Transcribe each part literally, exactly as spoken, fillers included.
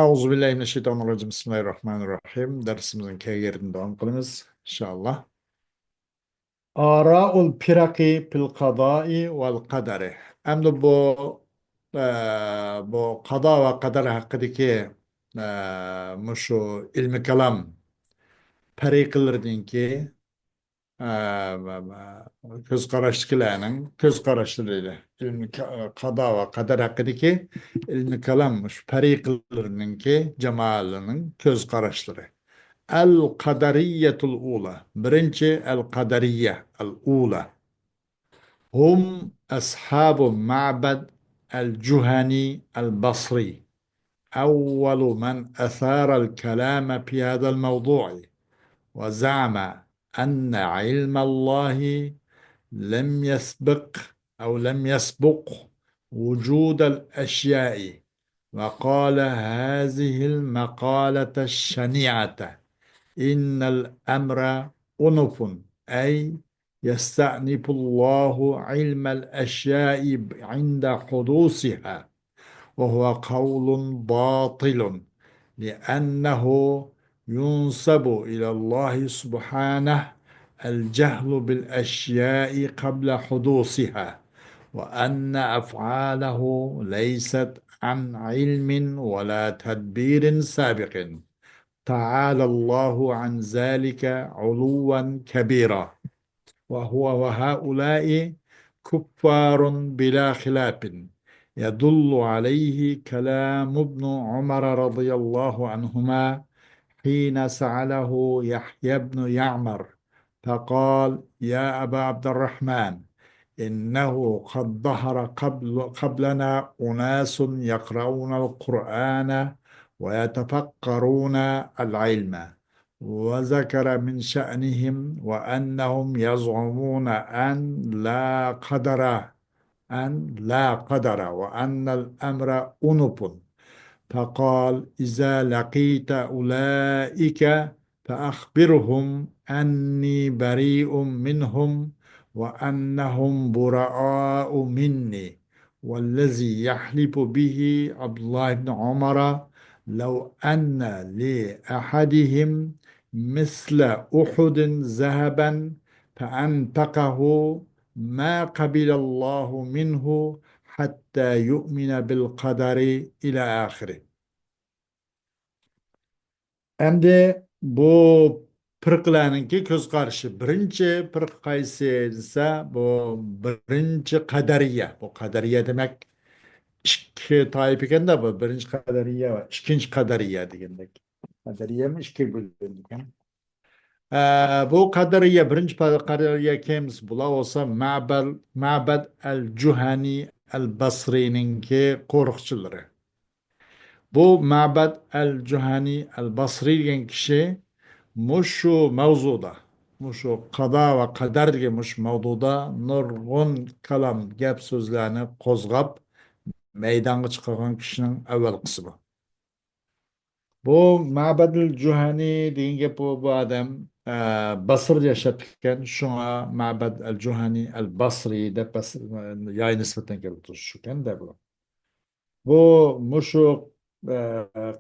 أعوذ بالله من الشيطان الرجيم. بسم الله الرحمن الرحيم. دەرسىمىزنىڭ كەلگەن يېرىدىن داۋام قىلىمىز، ئىنشائاللا. آراء الفرق في القضاء والقدر. ئەمدى بۇ، ئە، بۇ قازا ۋە قەدەر ھەققىدىكى، ئە، مۇشۇ ئىلمىي كالام پەرىقىلىرىنىڭكى، ئە، كۆز قاراشتىكىلەرنىڭ كۆز قاراشلىرى، ئىلمىي ك-، قازا ۋە قەدەر ھەققىدىكى ئىلمىي كالام مۇشۇ پەرىقىلىرىنىڭكى جامائەتلىرىنىڭ كۆز قاراشلىرى. القدرية الأولى. بىرىنچى، القدرية الأولى. هم أصحاب معبد الجهني البصري، أول من أثار الكلام في هذا الموضوع، وزعم أن علم الله لم يسبق أو لم يسبق وجود الأشياء، وقال هذه المقالة الشنيعة: إن الأمر أنف، أي يستأنف الله علم الأشياء عند حدوثها، وهو قول باطل، لأنه ينسب إلى الله سبحانه الجهل بالأشياء قبل حدوثها، وأن أفعاله ليست عن علم ولا تدبير سابق، تعالى الله عن ذلك علوا كبيرا. وهو وهؤلاء كفار بلا خلاف، يدل عليه كلام ابن عمر رضي الله عنهما حين سأله يحيى بن يعمر فقال: يا أبا عبد الرحمن، إنه قد ظهر قبل، قبلنا أناس يقرؤون القرآن ويتفقرون العلم، وذكر من شأنهم وأنهم يزعمون أن لا قدر، أن لا قدر، وأن الأمر أنف. فقال: إذا لقيت أولئك فأخبرهم أني بريء منهم وأنهم براء مني، والذي يحلف به عبد الله بن عمر، لو أن لأحدهم مثل أحد ذهبا فأنفقه ما قبل الله منه حتى يؤمن بالقدر، إلى آخره. ئەمدى بۇ پىرقىلەرنىڭكى كۆز قارىشى. بىرىنچى پىرقە قايسى دېسە، بۇ بىرىنچى قەدەرىيە. بۇ قەدەرىيە دېمەك، ئىككى تائىپە ئىكەندە، بۇ بىرىنچى قەدەرىيە ۋە ئىككىنچى قەدەرىيە دېگەندەك. قەدەرىيەمۇ ئىككىگە بۆلۈنىدىكەن. ئە، بۇ قەدەرىيە، بىرىنچى قەدەرىيە كىم؟ بۇلار بولسا مەبەد، مەبەد ئەل جۇھەنى ئەل بەسرىنىڭكى قورۇقچىلىرى. بۇ مەبەد ئەل جۇھەنى ئەل بەسرى دېگەن كىشى مۇشۇ مەۋزۇدا، مۇشۇ قازا ۋە قەدەر دېگەن مۇشۇ مەۋزۇدا نۇرغۇن كالام، گەپ سۆزلەرنى قوزغاپ مەيدانغا چىقارغان كىشىنىڭ ئەۋۋەلقىسى بۇ. بۇ مەبەدىل جۇھەنى دېگەن گەپ بۇ، بۇ ئادەم، ئە، بەسرىدە ياشاپتىكەن، شۇڭا مەبەد ئەل جۇھەنى ئەل بەسرى دەپ بەس-، ياي نىسبەتەن كەلتۈرۈش شۇكەن دە بۇ. بۇ مۇشۇ، ئە،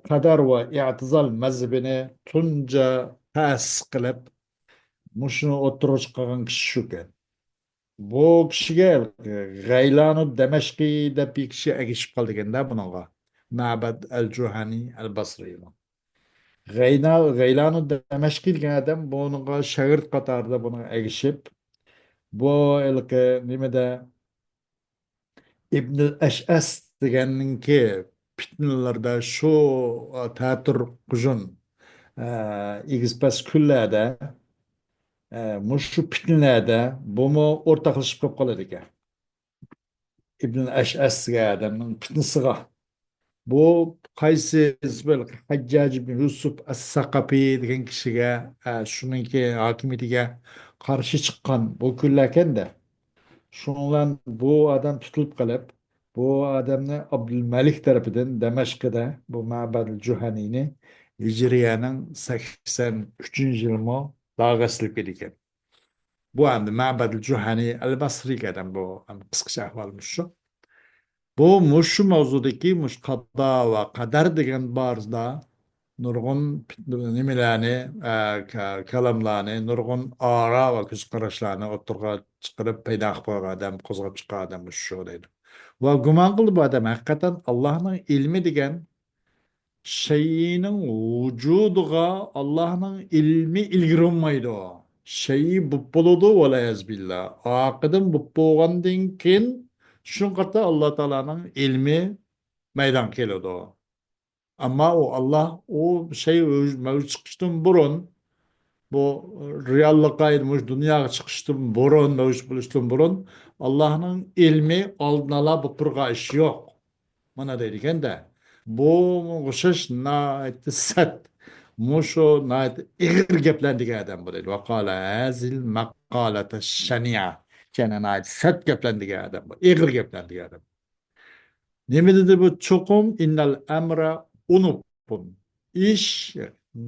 قەدەر ۋە ئىئتىزال مەزھىپىنى تۇنجى تەسىس قىلىپ، مۇشۇنى ئوتتۇرىغا چىقارغان كىشى شۇكەن. بۇ كىشىگە غەيلانۇ دەمەشقى دەپ بىر كىشى ئەگىشىپ قالىدىكەن-دە بۇنىڭغا. مەبەد ئەل جۇھەنى ئەل بەسرىنىڭ. غەينا-، غەيلانۇ دەمەشقى دېگەن ئادەم بۇنىڭغا شاگىرت قاتارىدا بۇنىڭغا ئەگىشىپ، بۇ ھېلىقى نېمىدە، ئىبنىل ئەشئەس دېگەننىڭكى پىتنىلىرىدە شۇ، ئە، تەتۈر قۇژۇن، ئە، ئېگىز پەس كۈنلەردە، ئە، مۇشۇ پىتنىلەردە بۇمۇ ئورتاقلىشىپ قېلىپ قالىدىكەن. ئىبنىل ئەشئەس دېگەن ئادەمنىڭ پىتنىسىغا. بۇ قايسى ھەججاج ئىبن يۈسۈپ ئەس-سەقەفى دېگەن كىشىگە، ئە، شۇنىڭكى ھاكىمىيىتىگە قارشى چىققان بۇ كۈنلەركەن-دە. شۇنىڭ بىلەن بۇ ئادەم تۇتۇلۇپ قېلىپ، بۇ ئادەمنى ئابدۇلمەلىك تەرىپىدىن دەمەشقىدە بۇ مەبەدىل جۇھەنىنى ھىجرىيەنىڭ سەكسەن ئۈچىنچى يىلىمۇ داغا سېلىپ كېتىدىكەن. بۇ ئەمدى مەبەدىل جۇھەنى ئەل بەسرىگە ئادەم بۇ، ئەمدى قىسقىچە ئەھۋالىمىز شۇ. بۇ مۇشۇ ماۋزۇدىكى مۇشۇ قادا ۋە قەدەر دېگەن بارىسىدا نۇرغۇن پىت-، نېمىلەرنى، ئە، كا-، كالاملارنى، نۇرغۇن ئارا ۋە كۆز قاراشلارنى ئوتتۇرىغا چىقىرىپ پەيدا قىلىپ قويغان ئادەم، قوزغاپ چىققان ئادەم مۇشۇ دەيدۇ. ۋە گۇمان قىلدى بۇ ئادەم، ھەقىقەتەن ئاللاھنىڭ ئىلمى دېگەن شەيئىنىڭ ۋۇجۇدىغا ئاللاھنىڭ ئىلمى ئىلگىرى بولمايدۇ. شەيئى بولۇپ بولىدۇ، ۋەلىيەزۇبىللا. ئارقىدىن بولۇپ بولغاندىن كېيىن، شۇنىڭغا قارىتا ئاللا تائالانىڭ ئىلمى مەيدانغا كېلىدۇ. ئەمما ئۇ ئاللا، ئۇ شەي مەۋجۇت چىقىشتىن بۇرۇن، بۇ رېئاللىققا، مۇشۇ دۇنياغا چىقىشتىن بۇرۇن، مەۋجۇت بولۇشتىن بۇرۇن، ئاللانىڭ ئىلمى ئالدىن ئالا بولۇپ تۇرغان ئىش يوق. مانا دەيدىكەن-دە. بۇ ئوخشاش ناھايىتى سەت، مۇشۇ ناھايىتى ئېغىر گەپلەرنى دېگەن ئادەم بۇ دەيدۇ. ۋەقالە ھازىل مەقالەتە شەنىئە. يەنى ناھايىتى سەت گەپلەرنى دېگەن ئادەم بۇ. ئېغىر گەپلەرنى دېگەن ئادەم. نېمە دېدى بۇ؟ چوقۇم ئىننەل ئەمرە ئۇنۇپپۇن. ئىش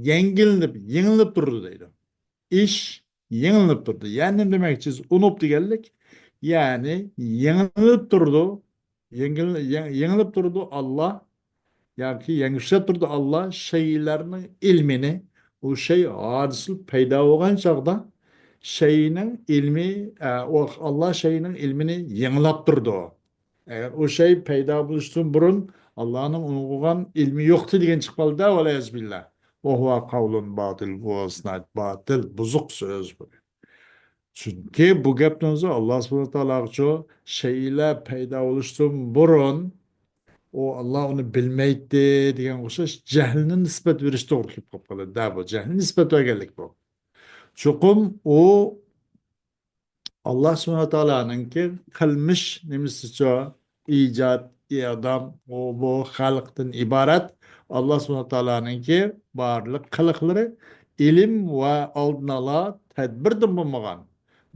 يەڭگىللىنىپ، يېڭىلىپ تۇرىدۇ دەيدۇ. ئىش يېڭىلىنىپ تۇرىدۇ. يەنى نېمە دېمەكچىسىز؟ ئۇنۇپ دېگەنلىك، يەنى يېڭىلىنىپ تۇرىدۇ. يېڭىل-، يېڭ-، يېڭىلىپ تۇرىدۇ ئاللا. ياكى يەڭگۈشلەپ تۇرىدۇ ئاللا شەيئىلەرنىڭ ئىلمىنى. ئۇ شەي ھادىسىلىپ پەيدا بولغان چاغدا شەيئىنىڭ ئىلمى، ئە، ئۇ ئاللا شەيئىنىڭ ئىلمىنى يېڭىلاپ تۇرىدۇ. ئەگەر ئۇ شەي پەيدا بولۇشتىن بۇرۇن ئاللانىڭ ئۇنىڭغا بولغان ئىلمى يوقتى دېگەن چىقىپ قالدى-دە، ۋەلىيەزۇبىللا. ۋەھۇۋا قەۋلۇن باتىل، بۇ سىنايت باتىل، بۇزۇق سۆز بۇ. چۈنكى بۇ گەپنىڭ ئۆزى ئاللا سۇبھانەھۇ ۋە تائالاغىچۇ شەيئىلەر پەيدا بولۇشتىن بۇرۇن ئۇ ئاللا ئۇنى بىلمەيتتى دېگەن ئوخشاش جەھلنى نىسبەت بېرىش توغرا كېلىپ قالىدۇ-دە بۇ. جەھلنى نىسبەت بەرگەنلىك بۇ. چوقۇم ئۇ ئاللا سۇبھانەھۇ ۋە تائالانىڭكى قىلمىش نېمىسىچۇ، ئىجاد، ئىدام، ئۇ بۇ خەلقتىن ئىبارەت. ئاللا سۇبھانەھۇ ۋە تائالانىڭكى بارلىق قىلىقلىرى ئىلىم ۋە ئالدىن ئالا تەدبىردىن بولمىغان.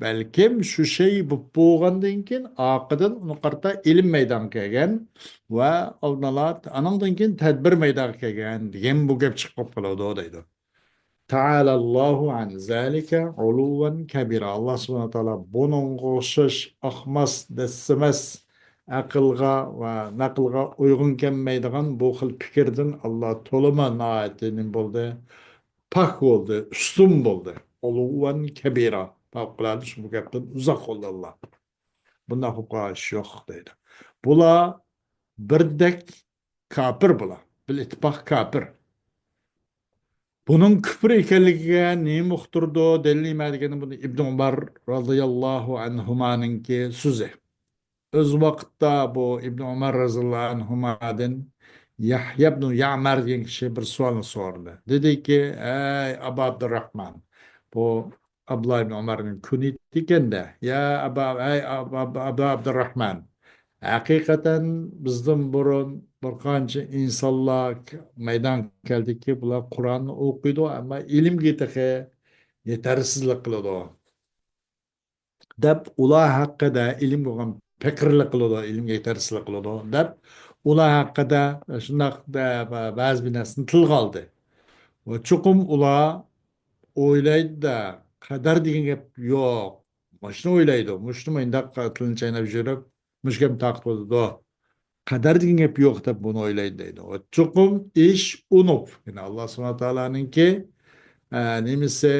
بەلكىم شۇ شەي بولۇپ بولغاندىن كېيىن ئارقىدىن ئۇنى قارىتا ئىلىم مەيدانغا كەلگەن ۋە ئالدىن ئالا، ئانىڭدىن كېيىن تەدبىر مەيدانغا كەلگەن دېگەن بۇ گەپ چىقىپ قالىدۇ دەيدۇ. تەئالاللاھۇ ئەن زالىكە ئۇلۇۋۋەن كەبىرا. ئاللا سۇبھانەھۇ ۋە تائالا بۇنىڭغا ئوخشاش ئاقماس، دەسسىمەس، ئەقىلگە ۋە نەقىلگە ئۇيغۇن كەلمەيدىغان بۇ خىل پىكىردىن ئاللا تولىمۇ ناھايىتى نېمە بولدى؟ پاك بولدى، ئۈستۈن بولدى. ئۇلۇۋۋەن كەبىرا. پەۋقۇلئاددە شۇ گەپتىن ئۇزاق بولدى ئاللا. بۇنداق بولۇپ قالغان ئىش يوق دەيدۇ. بۇلار بىردەك كاپىر بۇلار. بىل ئىتتىپاق كاپىر. بۇنىڭ كۇپۇر ئىكەنلىكىگە نېمە ئۇقتۇرىدۇ، دەلىل نېمە دېگەندە، بۇنى ئىبن ئۆمەر رازىياللاھۇ ئەنھۇمانىڭكى سۆزى. ئۆز ۋاقىتتا بۇ ئىبن ئۆمەر رازىياللاھۇ ئەنھۇمادىن يەھيا ئىبن يەمەر دېگەن كىشى بىر سوئالنى سورىدى. دېدىكى، ئەي ئابا ئابدۇرراھمان، بۇ ئابدۇللا ئىبن ئۆمەرنىڭ كۈنىيىتى ئىكەن-دە. يا ئابا، ئەي ئابا، ئابا، ئابا ئابدۇرراھمان، ھەقىقەتەن بىزدىن بۇرۇن بىر قانچە ئىنسانلار مەيدانغا كەلدىكى، بۇلار قۇرئاننى ئوقۇيدۇ، ئەمما ئىلىمگە تېخى يېتەرسىزلىك قىلىدۇ، دەپ ئۇلار ھەققىدە، ئىلىمگە بولغان پېقىرلىق قىلىدۇ، ئىلىمگە يېتەرسىزلىك قىلىدۇ، دەپ ئۇلار ھەققىدە شۇنداق دە-، بەزى بىر نەرسىنى تىلغا ئالدى. ۋە چوقۇم ئۇلار ئويلايدۇ-دە، قەدەر دېگەن گەپ يوق. مۇشۇنى ئويلايدۇ، مۇشۇنى مۇنداق تىلىنى چايناپ يۈرۈپ، مۇشۇ گەپنى تارقىتىۋاتىدۇ. قەدەر دېگەن گەپ يوق دەپ بۇنى ئويلايدۇ دەيدۇ. ۋە چوقۇم ئىش ئۇنۇپ. يەنى ئاللا سۇبھانەھۇ ۋە تائالانىڭكى، ئە، نېمىسى،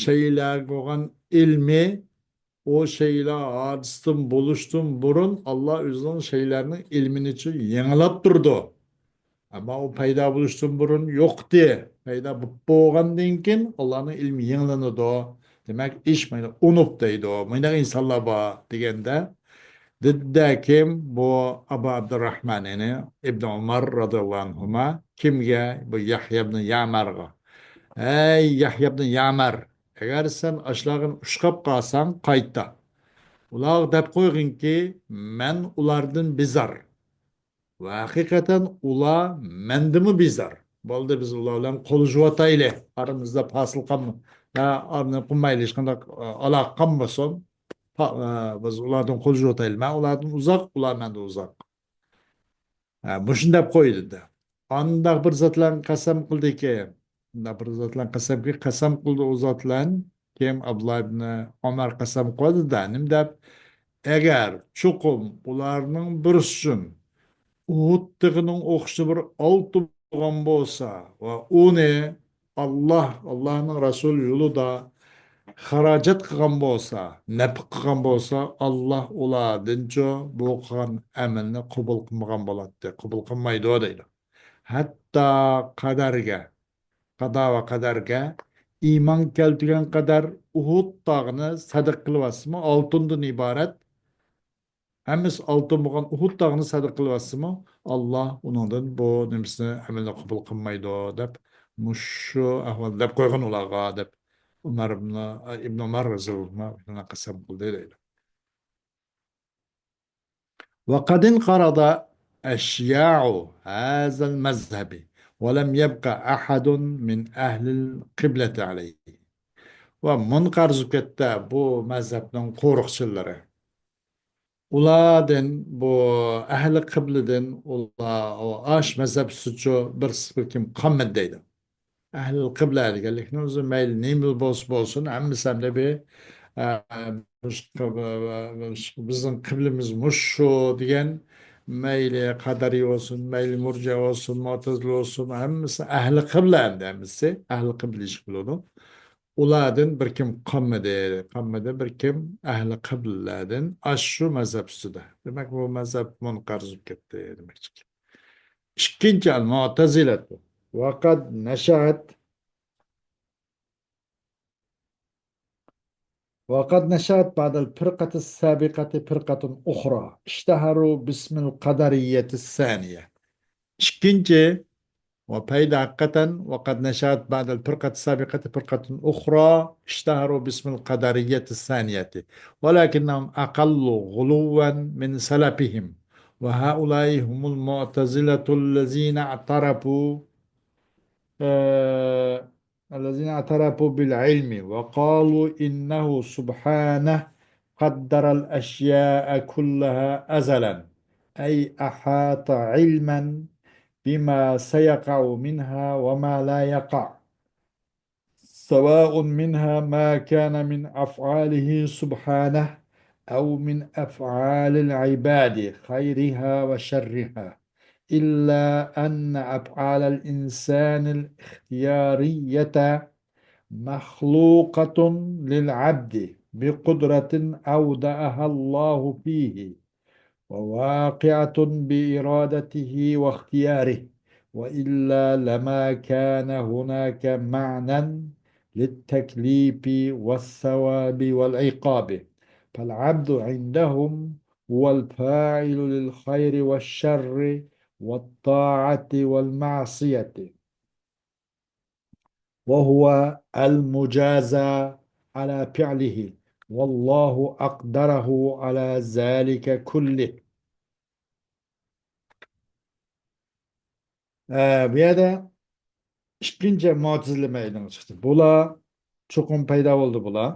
شەيئىلەرگە بولغان ئىلمى، ئۇ شەيئىلەر ھادىسىدىن بولۇشتىن بۇرۇن ئاللا ئۆزىنىڭ شەيئىلەرنىڭ ئىلمىنىچۇ يېڭىلاپ تۇرىدۇ. ئەمما ئۇ پەيدا بولۇشتىن بۇرۇن يوقتى. پەيدا بولۇپ بولغاندىن كېيىن ئاللانىڭ ئىلمى يېڭىلىنىدۇ. دېمەك، ئىش مانا ئۇنۇپ دەيدۇ. مۇنداق ئىنسانلار بار دېگەندە، دېدى كىم؟ بۇ ئابا ئابدۇرراھمان، يەنى ئىبن ئۆمەر رازىياللاھۇ ئەنھۇما كىمگە؟ بۇ يەھيا ئىبن يەمەرغا. ئەي يەھيا ئىبن يەمەر، ئەگەر سەن ئاشۇلارغا ئۇشقاپ قالساڭ، قايتا. ئۇلارغا دەپ قويغىنكى، مەن ئۇلاردىن بىزار. ۋە ھەقىقەتەن ئۇلار مەندىنمۇ بىزار. بولدى، بىز ئۇلار بىلەن قول يۇيۇۋاتايلى. ئارىمىزدا پاسىل قالما-، ۋە ئارىنى قىلمايلى، ھېچقانداق، ئە، ئالاقە قالمىسۇن. پا-، ئە، بىز ئۇلاردىن قول يۇيۇۋاتايلى. مەن ئۇلاردىن ئۇزاق، ئۇلار مەندىن ئۇزاق. ھە، مۇشۇنى دەپ قويدى. ئانداق بىر زاتلارنى قەسەم قىلدىكى، ئانداق بىر زاتلارنى قەسەمكى، قەسەم قىلدى ئۇ زاتلارنى. كىم؟ ئابدۇللا ئىبنى ئۆمەر قەسەم قىلدى-دە، نېمە دەپ؟ ئەگەر چوقۇم ئۇلارنىڭ بىرسىچۇن ئۇھۇد تېغىنىڭ ئوخشىشىدا بىر ئالتۇن بولغان بولسا ۋە ئۇنى ئاللاھ، ئاللاھنىڭ رەسۇلى يولىدا خىراجەت قىلغان بولسا، نەپىق قىلغان بولسا، ئاللاھ ئۇلاردىنچۇ بۇ قىلغان ئەمەلنى قوبۇل قىلمىغان بولاتتى، قوبۇل قىلمايدۇ دەيدۇ. ھەتتا قەدەرگە، قادا ۋە قەدەرگە ئىمان كەلتۈرگەن قەدەر ئۇھۇد تاغىنى سەدىقە قىلىۋەتسىمۇ، ئالتۇندىن ئىبارەت، ھەممىسى ئالتۇن بولغان ئۇھۇد تاغىنى سەدىقە قىلىۋەتسىمۇ، ئاللاھ ئۇنىڭدىن بۇ نېمىسىنى، ئەمەلنى قوبۇل قىلمايدۇ، دەپ، مۇشۇ ئەھۋالدا دەپ قويغان ئۇلارغا، دەپ ئۆمەر ئىبن، ئىبن ئۆمەر رەزىياللاھۇ ئەنھۇ قەسەم قىلدى دەيدۇ. وقد انقرض أشياع هذا المذهب ولم يبق أحد من أهل القبلة عليه. ۋە مۇنقەرز بولۇپ كەتتى بۇ مەزھەپنىڭ قورۇقچىلىرى. ئۇلاردىن، بۇ ئەھلى قىبلىدىن ئۇلار ئاش مەزھەپ ئۈستىچۇ بىرسى بىر كىم قالمىدى دەيدۇ. ئەھلى قىبلە دېگەنلىكنىڭ ئۆزى مەيلى نېمە بولسا بولسۇن، ھەممىسى ھەمدە بىر، ئە، بىزنىڭ قىبلىمىز مۇشۇ دېگەن، مەيلى قەدەرىي بولسۇن، مەيلى مۇرجىئە بولسۇن، مۇئتەزىلە بولسۇن، ھەممىسى ئەھلى قىبلە، ئەمدى ھەممىسى ئەھلى قىبلە دېيىشكە بولىدۇ. ئۇلاردىن بىر كىم قالمىدى، قالمىدى بىر كىم ئەھلى قىبلىلەردىن ئاشۇ مەزھەپ ئۈستىدە. دېمەك، بۇ مەزھەپ مۇنقەرز بولۇپ كەتتى دېمەكچى. ئىككىنچى، المعتزلة. وقد نشأت وقد نشأت بعد الفرقة السابقة فرقة أخرى اشتهروا باسم القدرية الثانية. ئىككىنچى، ۋە پەيدا ھەقىقەتەن، وقد نشأت بعد الفرقة السابقة فرقة أخرى اشتهروا باسم القدرية الثانية ولكنهم أقل غلوا من سلفهم، وهؤلاء هم المعتزلة الذين اعترفوا، آه، الذين اعترفوا بالعلم وقالوا إنه سبحانه قدر الأشياء كلها أزلا، أي أحاط علما بما سيقع منها وما لا يقع، سواء منها ما كان من أفعاله سبحانه أو من أفعال العباد خيرها وشرها، إلا أن أفعال الإنسان الاختيارية مخلوقة للعبد بقدرة أودعها الله فيه، وواقعة بإرادته واختياره، وإلا لما كان هناك معنى للتكليف والثواب والعقاب، فالعبد عندهم هو الفاعل للخير والشر والطاعة والمعصية، وهو المجازى على فعله، والله أقدره على ذلك كله. ئە، بۇ يەردە ئىككىنچى مۇئتەزىلە مەيدانغا چىقتى. بۇلار چوقۇم پەيدا بولدى، بۇلار.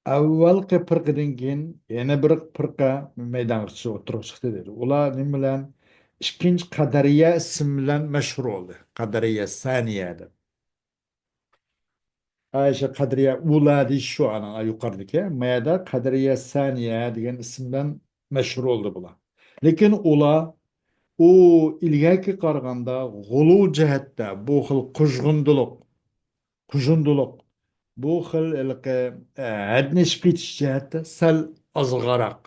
ئەۋۋەلقى پىرقىدىن كېيىن يەنە بىر پىرقە مەيدانغا چىقتى، ئوتتۇرىغا چىقتى دېدى. ئۇلار نېمە بىلەن؟ ئىككىنچى قەدەرىيە ئىسمى بىلەن مەشھۇر بولدى. قەدەرىيە سانىيە دەپ. ئايشە قەدرىيە ئۇلا دېيىش شۇ ئانىڭ يۇقىرىدىكى. ما يەردە قەدرىيە سانىيە دېگەن ئىسىم بىلەن مەشھۇر بولدى بۇلار. لېكىن ئۇلار ئۇ ئىلگەركىگە قارىغاندا غۇلۇ جەھەتتە بۇ خىل قۇژغۇندىلىق، قۇژۇندىلىق، بۇ خىل ھېلىقى، ئە، ھەددىنى ئېشىپ كېتىش جەھەتتە سەل ئازراق.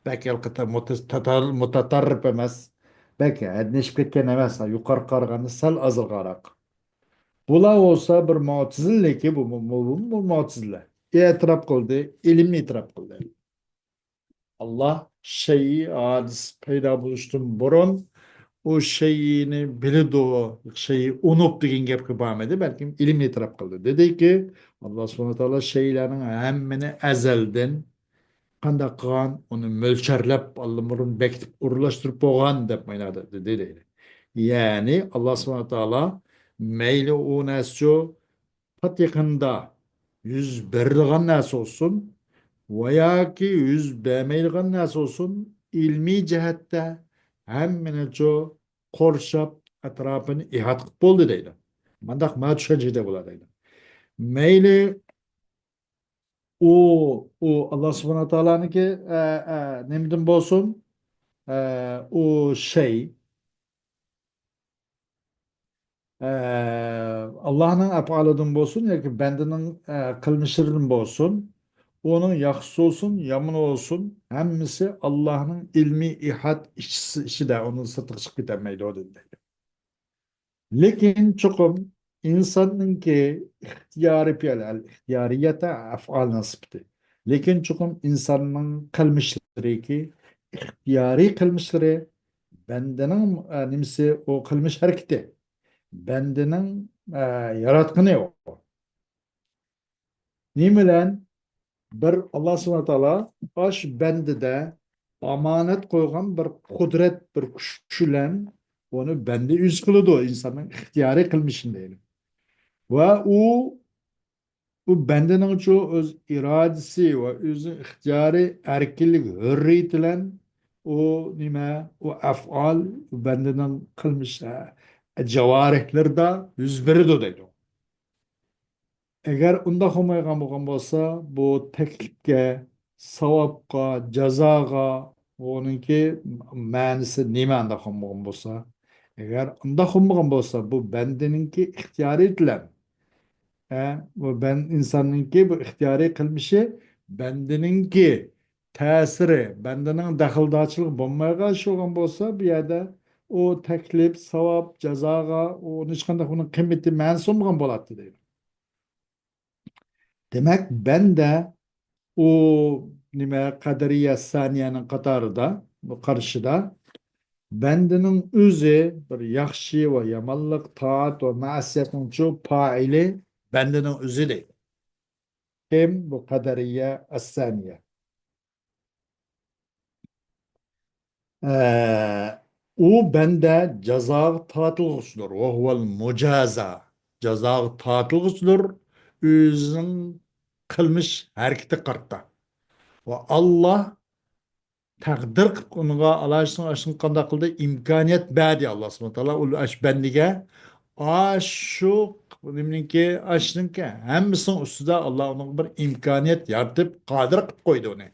بەك ھېلىقى تا-، مۇتە-، تاتار-، مۇتەتەررىپ ئەمەس. بەك ھەددىنى ئېشىپ كەتكەن ئەمەس. يۇقىرىغا قارىغاندا سەل ئازراق. بۇلار بولسا بىر مۇئتەزىلىكى، بۇ، بۇ، بۇ، بۇ مۇئتەزىلە. ئېتىراپ قىلدى، ئىلىم ئېتىراپ قىلدى. ئاللا شەيئى ھادىس پەيدا بولۇشتىن بۇرۇن ئۇ شەيئىنى بىلىدۇ، شەيئى ئۇنۇپ دېگەن گەپكە بارمىدى، بەلكىم ئىلىم ئېتىراپ قىلدى. دېدىكى، ئاللا سۇبھانەھۇ ۋە تائالا شەيئىلەرنىڭ ھەممىنى ئەزەلدىن قانداق قىلغان، ئۇنى مۆلچەرلەپ، ئاللىبۇرۇن بېكىتىپ ئورۇنلاشتۇرۇپ بولغان دەپ مانا دېدى دەيدۇ. يەنى ئاللا سۇبھانەھۇ ۋە تائالا مەيلى ئۇ نەرسىچۇ پات يېقىندا يۈز بېرىدىغان نەرسە بولسۇن ۋە ياكى يۈز بەرمەيدىغان نەرسە بولسۇن، ئىلمىي جەھەتتە ھەممىنىچۇ قورشاپ، ئەتراپىنى ئىھاتە قىلىپ بولدى دەيدۇ. مانداق ما چۈشەنچىدە بولار دەيدۇ. مەيلى ئۇ، ئۇ ئاللا سۇبھانەھۇ ۋە تائالانىڭكى، ئە، ئە، نېمىدىن بولسۇن؟ ئە، ئۇ شەي، ئە، ئاللاھنىڭ ئەپئالىدىن بولسۇن ياكى بەندىنىڭ، ئە، قىلمىشلىرىدىن بولسۇن، ئۇنىڭ ياخشىسى بولسۇن، يامىنى بولسۇن، ھەممىسى ئاللاھنىڭ ئىلمىي ئىھات ئىچىسى، ئىچىدە، ئۇنىڭ سىرتىغا چىقىپ كېتەلمەيدۇ، دېدى. لېكىن چوقۇم ئىنساننىڭكى ئىختىيارىي پېئىل، ئەل ئىختىيارىيەتە ئەفئال نەسبىتى. لېكىن چوقۇم ئىنساننىڭ قىلمىشلىرىكى، ئىختىيارىي قىلمىشلىرى، بەندىنىڭ، ئە، نېمىسى، ئۇ قىلمىش ھەرىكىتى، بەندىنىڭ، ئە، ياراتقىنى ئۇ. نېمە بىلەن؟ بىر، ئاللا سۇبھانەھۇ ۋە تائالا ئاش بەندىدە ئامانەت قويغان بىر قۇدرەت، بىر كۈچ بىلەن ئۇنى بەندە ئۆزى قىلىدۇ، ئىنساننىڭ ئىختىيارىي قىلمىشىنى دەيدۇ. ۋە ئۇ، ئۇ بەندىنىڭچۇ ئۆز ئىرادىسى ۋە ئۆزىنىڭ ئىختىيارىي ئەركىنلىك، ھۆررىيىتى بىلەن ئۇ نېمە، ئۇ ئەفئال، ئۇ بەندىنىڭ قىلمىش، ئە، جاۋارىھلىرىدا يۈز بېرىدۇ دەيدۇ. ئەگەر ئۇنداق بولمايدىغان بولغان بولسا، بۇ تەكلىپكە، ساۋابقا، جازاغا، ئۇنىڭكى مەنىسى نېمە ئۇنداق بولمىغان بولسا؟ ئەگەر ئۇنداق بولمىغان بولسا، بۇ بەندىنىڭكى ئىختىيارىيىتى بىلەن، ئە، بۇ بەن-، ئىنساننىڭكى بۇ ئىختىيارىي قىلمىشى بەندىنىڭكى تەسىرى، بەندىنىڭ دەخلىدارچىلىقى بولمايدىغان ئىش بولغان بولسا، بۇ يەردە ئۇ تەكلىپ، ساۋاب، جازاغا، ئۇ ھېچقانداق ئۇنىڭ قىممىتى، مەنىسى بولمىغان بولاتتى دەيدۇ. دېمەك، بەندە ئۇ نېمە، قەدەرىيە سانىيەنىڭ قاتارىدا، بۇ قارىشىدا، بەندىنىڭ ئۆزى بىر ياخشى ۋە يامانلىق، تائەت ۋە مەسىيەتنىڭچۇ پائىلى بەندىنىڭ ئۆزى دەيدۇ. كىم؟ بۇ قەدەرىيە ئەسسانىيە. ئە، ئۇ بەندە جازاغا تارتىلغۇچىدۇر. ۋە ھۇۋەل مۇجازا. جازاغا تارتىلغۇچىدۇر ئۆزىنىڭ قىلمىش ھەرىكىتىگە قارىتا. ۋە ئاللا تەقدىر قىلىپ ئۇنىڭغا ئالاشنىڭ ئاشۇنى قانداق قىلدى؟ ئىمكانىيەت بەردى ئاللا سۇبھانەھۇ ۋە تائالا ئۇ ئاش بەندىگە. ئاشۇ نېمىنىڭكى، ئاشنىڭكى ھەممىسىنىڭ ئۈستىدە ئاللا ئۇنىڭغا بىر ئىمكانىيەت يارىتىپ، قادىر قىلىپ قويدى ئۇنى.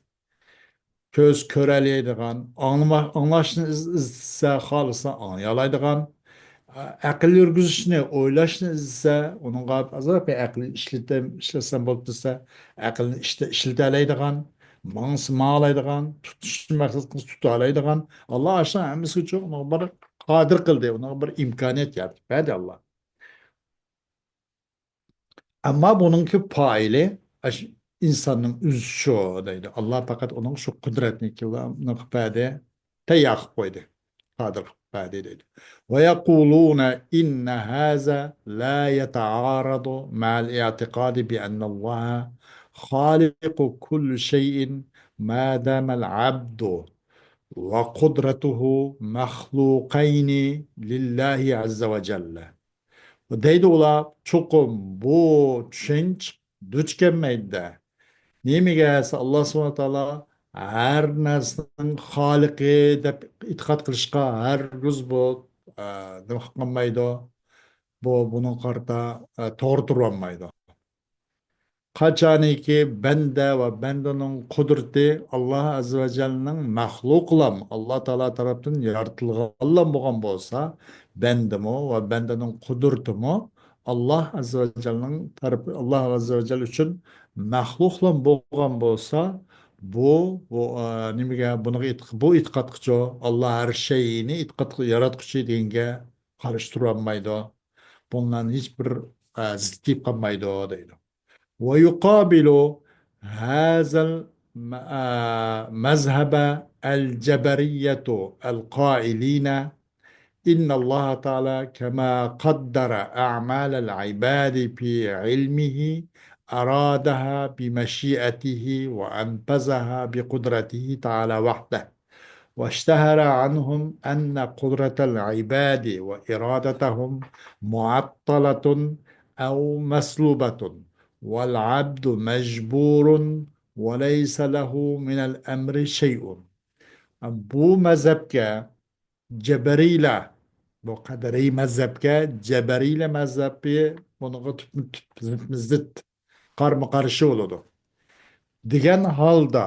كۆز كۆرەلەيدىغان، ئاڭلىما-، ئاڭلاشنى ئىز-، ئىزدىسە، خالىسا ئاڭلىيالايدىغان، ئەقىل يۈرگۈزۈشنى، ئويلاشنى ئىزدىسە، ئۇنىڭغا ئازراق بىر ئەقىلنى ئىشلىتەم-، ئىشلەتسەم بولۇپتۇ دېسە، ئەقىلنى ئىشتە-، ئىشلىتەلەيدىغان، ماڭسا ماڭالايدىغان، تۇتۇشنى مەقسەت قىلسا تۇتالايدىغان. ئاللا ئاشۇنىڭ ھەممىسى ئۈچۈن ئۇنىڭغا بىر قادىر قىلدى، ئۇنىڭغا بىر ئىمكانىيەت يارىتىپ بەردى ئاللا. ئەمما بۇنىڭكى پائىلى ئاشۇ ئىنساننىڭ ئۆزى شۇ دەيدۇ. ئاللا پەقەت ئۇنىڭ شۇ قۇدرەتنى قىلىپ بەردى، تەييار قىلىپ قويدى، قادىر قىلىپ بەردى دەيدۇ. ويقولون إن هذا لا يتعارض مع الاعتقاد بأن الله خالق كل شيء ما دام العبد وقدرته مخلوقين لله عز وجل. دەيدۇ ئۇلار، چوقۇم بۇ چۈشەنچە دۇچ كەلمەيدۇ-دە. نېمىگە دېسە، ئاللا سۇبھانەھۇ ۋە تائالا ھەر نەرسىنىڭ خالىقى دەپ ئېتىقاد قىلىشقا ھەرگىز بۇ، ئە، نېمە قىلمايدۇ. بۇ، بۇنىڭغا قارىتا، ئە، توغرا تۇرۇۋالمايدۇ. قاچانكى بەندە ۋە بەندىنىڭ قۇدرىتى ئاللا ئەززە ۋە جەللىنىڭ مەخلۇقىلام، ئاللا تائالا تەرەپتىن يارىتىلغانلام بولغان بولسا، بەندىمۇ ۋە بەندىنىڭ قۇدرىتىمۇ ئاللا ئەززە ۋە جەللىنىڭ تەرىپى، ئاللا ئەززە ۋە جەل ئۈچۈن مەخلۇقلام بولغان بولسا، بۇ، بۇ، ئە، نېمىگە، بۇنىڭغا ئېتىق-، بۇ ئېتىقادقىچۇ، ئاللا ھەر شەينى ئېتىقاد قىل-، ياراتقۇچى دېگەنگە قارشى تۇرالمايدۇ. بۇنىڭ ھېچبىر، ئە، زىت كېلىپ قالمايدۇ دەيدۇ. ويقابل هذا الم-، آه، مذهب الجبرية القائلين إن الله تعالى كما قدر أعمال العباد في علمه أرادها بمشيئته وأنفذها بقدرته تعالى وحده. واشتهر عنهم أن قدرة العباد وإرادتهم معطلة أو مسلوبة، والعبد مجبور وليس له من الأمر شيء. بۇ مەزھەپكە جەبەرىيلە، بۇ قەدەرىي مەزھەپكە جەبەرىيلە مەزھەپى بۇنىڭغا تۈپمۇ تۈپ، زىتمۇ زىت، قارمۇ قارشى بولىدۇ. دېگەن ھالدا،